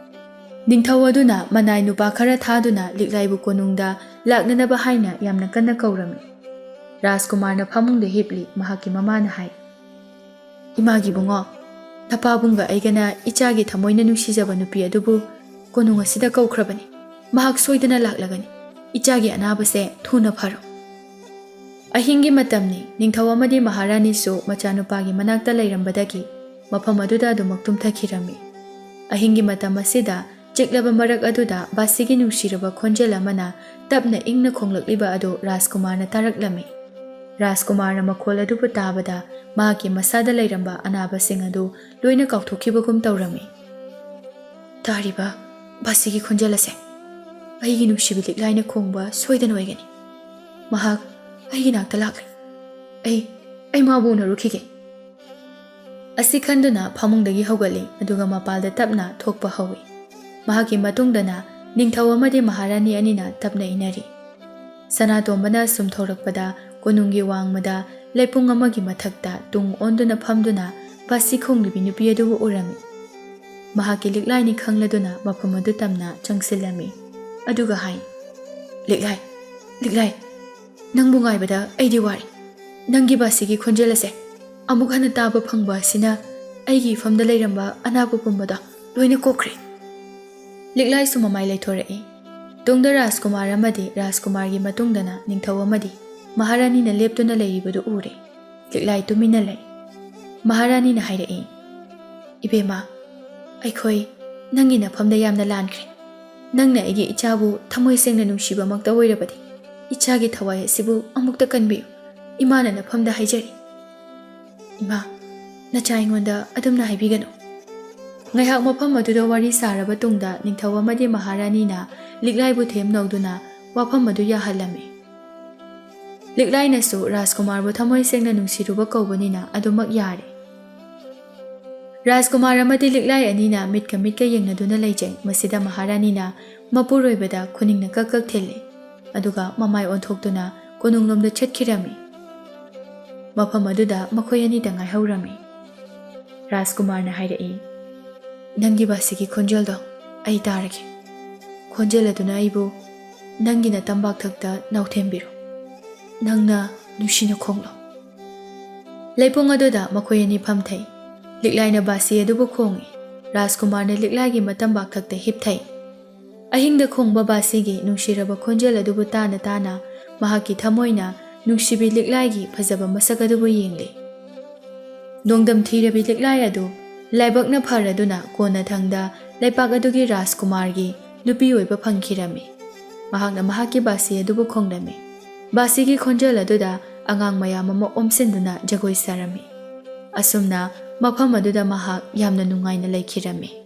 ꯅꯤꯡꯊꯧ ꯑꯗꯨꯅ ꯃꯅꯥꯏ ꯅꯨꯄꯥ ꯈꯔ ꯊꯥꯗꯨꯅ ꯂꯤꯛꯂꯥꯏꯕꯨ ꯀꯣꯅꯨꯡꯗ ꯂꯥꯛꯅꯅꯕ ꯍꯥꯏꯅ ꯌꯥꯝꯅ ꯀꯟꯅ ꯀꯧꯔꯝꯃꯤ꯫ ꯔꯥꯖꯀꯨꯃꯥꯔꯅ ꯐꯃꯨꯡꯗ ꯍꯤꯞꯂꯤ꯫ ꯃꯍꯥꯛꯀꯤ ꯃꯃꯥꯅ ꯍꯥꯏ, "ꯏꯃꯥꯒꯤ ꯏꯕꯨꯡꯉꯣ, ꯅꯄꯥꯕꯨꯡꯒ ꯑꯩꯒꯅ ꯏꯆꯥꯒꯤ ꯊꯃꯣꯏꯅ ꯅꯨꯡꯁꯤꯖꯕ ꯅꯨꯄꯤ ꯑꯗꯨꯕꯨ ꯀꯣꯅꯨꯡ ꯑꯁꯤꯗ ꯀꯧꯈ꯭ꯔꯕꯅꯤ꯫ ꯃꯍꯥꯛ ꯁꯣꯏꯗꯅ ꯂꯥꯛꯂꯒꯅꯤ꯫ ꯏꯆꯥꯒꯤ ꯑꯅꯥꯕꯁꯦ ꯊꯨꯅ ꯐꯔꯣ꯫" ꯑꯍꯤꯡꯒꯤ ꯃꯇꯝꯅꯤ꯫ ꯅꯤꯡꯊꯧ ꯑꯃꯗꯤ ꯃꯍꯥꯔꯥꯅꯤꯁꯨ ꯃꯆꯥꯅꯨꯄꯥꯒꯤ ꯃꯅꯥꯛꯇ ꯂꯩꯔꯝꯕꯗꯒꯤ ꯃꯐꯝ ꯑꯗꯨꯗ ꯑꯗꯨꯃꯛ ꯇꯨꯝꯊꯈꯤꯔꯝꯃꯤ꯫ ꯑꯍꯤꯡꯒꯤ ꯃꯇꯝ ꯑꯁꯤꯗ ꯆꯤꯛꯂꯕ ꯃꯔꯛ ꯑꯗꯨꯗ ꯕꯥꯁꯤꯒꯤ ꯅꯨꯡꯁꯤꯔꯕ ꯈꯣꯟꯖꯦꯜ ꯑꯃꯅ ꯇꯞꯅ ꯏꯪꯅ ꯈꯣꯡꯂꯛꯂꯤꯕ ꯑꯗꯨ ꯔꯥꯖꯀꯨꯃꯥꯔꯅ ꯇꯥꯔꯛꯂꯝꯃꯤ꯫ ꯔꯥꯖꯀꯨꯃꯥꯔꯅ ꯃꯈꯣꯜ ꯑꯗꯨꯕꯨ ꯇꯥꯕꯗ ꯃꯍꯥꯛꯀꯤ ꯃꯁꯥꯗ ꯂꯩꯔꯝꯕ ꯑꯅꯥꯕꯁꯤꯡ ꯑꯗꯨ ꯂꯣꯏꯅ ꯀꯥꯎꯊꯣꯛꯈꯤꯕꯒꯨꯝ ꯇꯧꯔꯝꯃꯤ꯫ "ꯇꯥꯔꯤꯕ ꯕꯥꯁꯤꯒꯤ ꯈꯣꯟꯖꯦꯜ ꯑꯁꯦ ꯑꯩꯒꯤ ꯅꯨꯡꯁꯤꯕꯤ ꯂꯤꯛꯂꯥꯏꯅ ꯈꯣꯡꯕ ꯁꯣꯏꯗꯅ ꯑꯣꯏꯒꯅꯤ꯫ ꯃꯍꯥꯛ ꯑꯩꯒꯤ ꯅꯥꯛꯇ ꯂꯥꯛꯂꯦ꯫ ꯑꯩ, ꯑꯩ ꯃꯥꯕꯨ ꯎꯅꯔꯨꯈꯤꯒꯦ꯫" ꯑꯁꯤ ꯈꯟꯗꯨꯅ ꯐꯃꯨꯡꯗꯒꯤ ꯍꯧꯒꯠꯂꯤ, ꯑꯗꯨꯒ ꯃꯄꯥꯜꯗ ꯇꯞꯅ ꯊꯣꯛꯄ ꯍꯧꯏ꯫ ꯃꯍꯥꯛꯀꯤ ꯃꯇꯨꯡꯗꯅ ꯅꯤꯡꯊꯧ ꯑꯃꯗꯤ ꯃꯍꯥꯔꯥꯅꯤ ꯑꯅꯤꯅ ꯇꯞꯅ ꯏꯟꯅꯔꯤ꯫ ꯁꯅꯥꯇꯣꯝꯕꯅ ꯁꯨꯝ ꯊꯧꯔꯛꯄꯗ ꯀꯣꯅꯨꯡꯒꯤ ꯋꯥꯡꯃꯗ ꯂꯩꯄꯨꯡ ꯑꯃꯒꯤ ꯃꯊꯛꯇ ꯇꯨꯡ ꯑꯣꯟꯗꯨꯅ ꯐꯝꯗꯨꯅ ꯕꯥꯁꯤ ꯈꯣꯡꯂꯤꯕꯤ ꯅꯨꯄꯤ ꯑꯗꯨꯕꯨ ꯎꯔꯝꯃꯤ꯫ ꯃꯍꯥꯛꯀꯤ ꯂꯤꯛꯂꯥꯏꯅꯤ ꯈꯪꯂꯗꯨꯅ ꯃꯐꯝ ꯑꯗꯨ ꯇꯝꯅ ꯆꯪꯁꯤꯜꯂꯝꯃꯤ꯫ ꯑꯗꯨꯒ ꯍꯥꯏ, "ꯂꯤꯛꯂꯥꯏ, ꯂꯤꯛꯂꯥꯏ, ꯅꯪꯕꯨ ꯉꯥꯏꯕꯗ ꯑꯩꯗꯤ ꯋꯥꯔꯦ꯫ ꯅꯪꯒꯤ ꯕꯥꯁꯤꯒꯤ ꯈꯣꯟꯖꯦꯜ ꯑꯁꯦ ꯑꯃꯨꯛ ꯍꯟꯅ ꯇꯥꯕ ꯐꯪꯕ ꯑꯁꯤꯅ ꯑꯩꯒꯤ ꯏꯐꯝꯗ ꯂꯩꯔꯝꯕ ꯑꯅꯥꯕ ꯄꯨꯝꯕꯗꯣ ꯂꯣꯏꯅ ꯀꯣꯛꯈ꯭ꯔꯦ꯫" ꯂꯤꯛꯂꯥꯏꯁꯨ ꯃꯃꯥꯏ ꯂꯩꯊꯣꯔꯛꯏ꯫ ꯇꯨꯡꯗ ꯔꯥꯖꯀꯨꯃꯥꯔ ꯑꯃꯗꯤ ꯔꯥꯖꯀꯨꯃꯥꯔꯒꯤ ꯃꯇꯨꯡꯗꯅ ꯅꯤꯡꯊꯧ ꯑꯃꯗꯤ ꯃꯍꯥꯔꯥꯅꯤꯅ ꯂꯦꯞꯇꯨꯅ ꯂꯩꯔꯤꯕꯗꯨ ꯎꯔꯦ꯫ ꯂꯤꯛꯂꯥꯏ ꯇꯨꯃꯤꯟꯅ ꯂꯩ꯫ ꯃꯍꯥꯔꯥꯅꯤꯅ ꯍꯥꯏꯔꯛꯏ, "ꯏꯕꯦꯝꯃ, ꯑꯩꯈꯣꯏ ꯅꯪꯒꯤ ꯅꯐꯝꯗ ꯌꯥꯝꯅ ꯂꯥꯟꯈ꯭ꯔꯦ꯫ ꯅꯪꯅ ꯑꯩꯒꯤ ꯏꯆꯥꯕꯨ ꯊꯃꯣꯏ ꯁꯦꯡꯅ ꯅꯨꯡꯁꯤꯕꯃꯛꯇ ꯑꯣꯏꯔꯕꯗꯤ, ꯏꯆꯥꯒꯤ ꯊꯋꯥꯏ ꯑꯁꯤꯕꯨ ꯑꯃꯨꯛꯇ ꯀꯟꯕꯤꯌꯨ꯫ ꯏꯃꯥꯅ ꯅꯐꯝꯗ ꯍꯥꯏꯖꯔꯤ꯫" "ꯏꯃꯥ, ꯅꯆꯥ ꯑꯩꯉꯣꯟꯗ ꯑꯗꯨꯝꯅ ꯍꯥꯏꯕꯤꯒꯅꯨ꯫" ꯉꯥꯏꯍꯥꯛ ꯃꯐꯝ ꯑꯗꯨꯗ ꯋꯥꯔꯤ ꯁꯥꯔꯕ ꯇꯨꯡꯗ ꯅꯤꯡꯊꯧ ꯑꯃꯗꯤ ꯃꯍꯥꯔꯥꯅꯤꯅ ꯂꯤꯛꯂꯥꯏꯕꯨ ꯊꯦꯝꯅꯧꯗꯨꯅ ꯋꯥꯐꯝ ꯑꯗꯨ ꯌꯥꯍꯜꯂꯝꯃꯤ꯫ ꯂꯤꯛꯂꯥꯏꯅꯁꯨ ꯔꯥꯖꯀꯨꯃꯥꯔꯕꯨ ꯊꯃꯣꯏ ꯁꯦꯡꯅ ꯅꯨꯡꯁꯤꯔꯨꯕ ꯀꯧꯕꯅꯤꯅ ꯑꯗꯨꯃꯛ ꯌꯥꯔꯦ꯫ ꯔꯥꯖꯀꯨꯃꯥꯔ ꯑꯃꯗꯤ ꯂꯤꯛꯂꯥꯏ ꯑꯅꯤꯅ ꯃꯤꯠꯀ ꯃꯤꯠꯀ ꯌꯦꯡꯅꯗꯨꯅ ꯂꯩꯖꯩ꯫ ꯃꯁꯤꯗ ꯃꯍꯥꯔꯥꯅꯤꯅ ꯃꯄꯨꯔꯣꯏꯕꯗ ꯈꯨꯅꯤꯡꯅ ꯀꯛ ꯀꯛ ꯊꯤꯜꯂꯤ, ꯑꯗꯨꯒ ꯃꯃꯥꯏ ꯑꯣꯟꯊꯣꯛꯇꯨꯅ ꯀꯣꯅꯨꯡꯂꯣꯝꯗ ꯆꯠꯈꯤꯔꯝꯃꯤ꯫ ꯃꯐꯝ ꯑꯗꯨꯗ ꯃꯈꯣꯏ ꯑꯅꯤꯇ ꯉꯥꯏꯍꯧꯔꯝꯃꯤ꯫ ꯔꯥꯖꯀꯨꯃꯥꯔꯅ ꯍꯥꯏꯔꯛꯏ, "ꯅꯪꯒꯤ ꯕꯥꯁꯤꯒꯤ ꯈꯣꯟꯖꯦꯜꯗꯣ ꯑꯩ ꯇꯥꯔꯒꯦ꯫ ꯈꯣꯟꯖꯦꯜ ꯑꯗꯨꯅ ꯑꯩꯕꯨ ꯅꯪꯒꯤ ꯅꯇꯝꯕꯥꯛꯊꯛꯇ ꯅꯥꯎꯊꯦꯝꯕꯤꯔꯣ꯫ ꯅꯪꯅ ꯅꯨꯡꯁꯤꯅ ꯈꯣꯡꯂꯣ꯫" ꯂꯩꯄꯨꯡ ꯑꯗꯨꯗ ꯃꯈꯣꯏ ꯑꯅꯤ ꯐꯝꯊꯩ꯫ ꯂꯤꯛꯂꯥꯏꯅ ꯕꯥꯁꯤ ꯑꯗꯨꯕꯨ ꯈꯣꯡꯏ꯫ ꯔꯥꯖꯀꯨꯃꯥꯔꯅ ꯂꯤꯛꯂꯥꯏꯒꯤ ꯃꯇꯝꯕꯥꯛꯊꯛꯇ ꯍꯤꯞꯊꯩ꯫ ꯑꯍꯤꯡꯗ ꯈꯣꯡꯕ ꯕꯥꯁꯤꯒꯤ ꯅꯨꯡꯁꯤꯔꯕ ꯈꯣꯟꯖꯦꯜ ꯑꯗꯨꯕꯨ ꯇꯥꯅ ꯇꯥꯅ ꯃꯍꯥꯛꯀꯤ ꯊꯃꯣꯏꯅ ꯅꯨꯡꯁꯤꯕꯤ ꯂꯤꯛꯂꯥꯏꯒꯤ ꯐꯖꯕ ꯃꯁꯛ ꯑꯗꯨꯕꯨ ꯌꯦꯡꯂꯤ꯫ ꯅꯣꯡꯗꯝ ꯊꯤꯔꯕꯤ ꯂꯤꯛꯂꯥꯏ ꯑꯗꯨ ꯂꯥꯏꯕꯛꯅ ꯐꯔꯗꯨꯅ ꯀꯣꯟꯅꯊꯪꯗ ꯂꯩꯄꯥꯛ ꯑꯗꯨꯒꯤ ꯔꯥꯖꯀꯨꯃꯥꯔꯒꯤ ꯅꯨꯄꯤ ꯑꯣꯏꯕ ꯐꯪꯈꯤꯔꯝꯃꯤ꯫ ꯃꯍꯥꯛꯅ ꯃꯍꯥꯛꯀꯤ ꯕꯥꯁꯤ ꯑꯗꯨꯕꯨ ꯈꯣꯡꯂꯝꯃꯤ꯫ ꯕꯥꯁꯤꯒꯤ ꯈꯣꯟꯖꯦꯜ ꯑꯗꯨꯗ ꯑꯉꯥꯡ ꯃꯌꯥꯝ ꯑꯃ ꯑꯣꯝꯁꯤꯟꯗꯨꯅ ꯖꯒꯣꯏ ꯁꯥꯔꯝꯃꯤ꯫ ꯑꯁꯨꯝꯅ ꯃꯐꯝ ꯑꯗꯨꯗ ꯃꯍꯥꯛ ꯌꯥꯝꯅ ꯅꯨꯡꯉꯥꯏꯅ ꯂꯩꯈꯤꯔꯝꯃꯤ꯫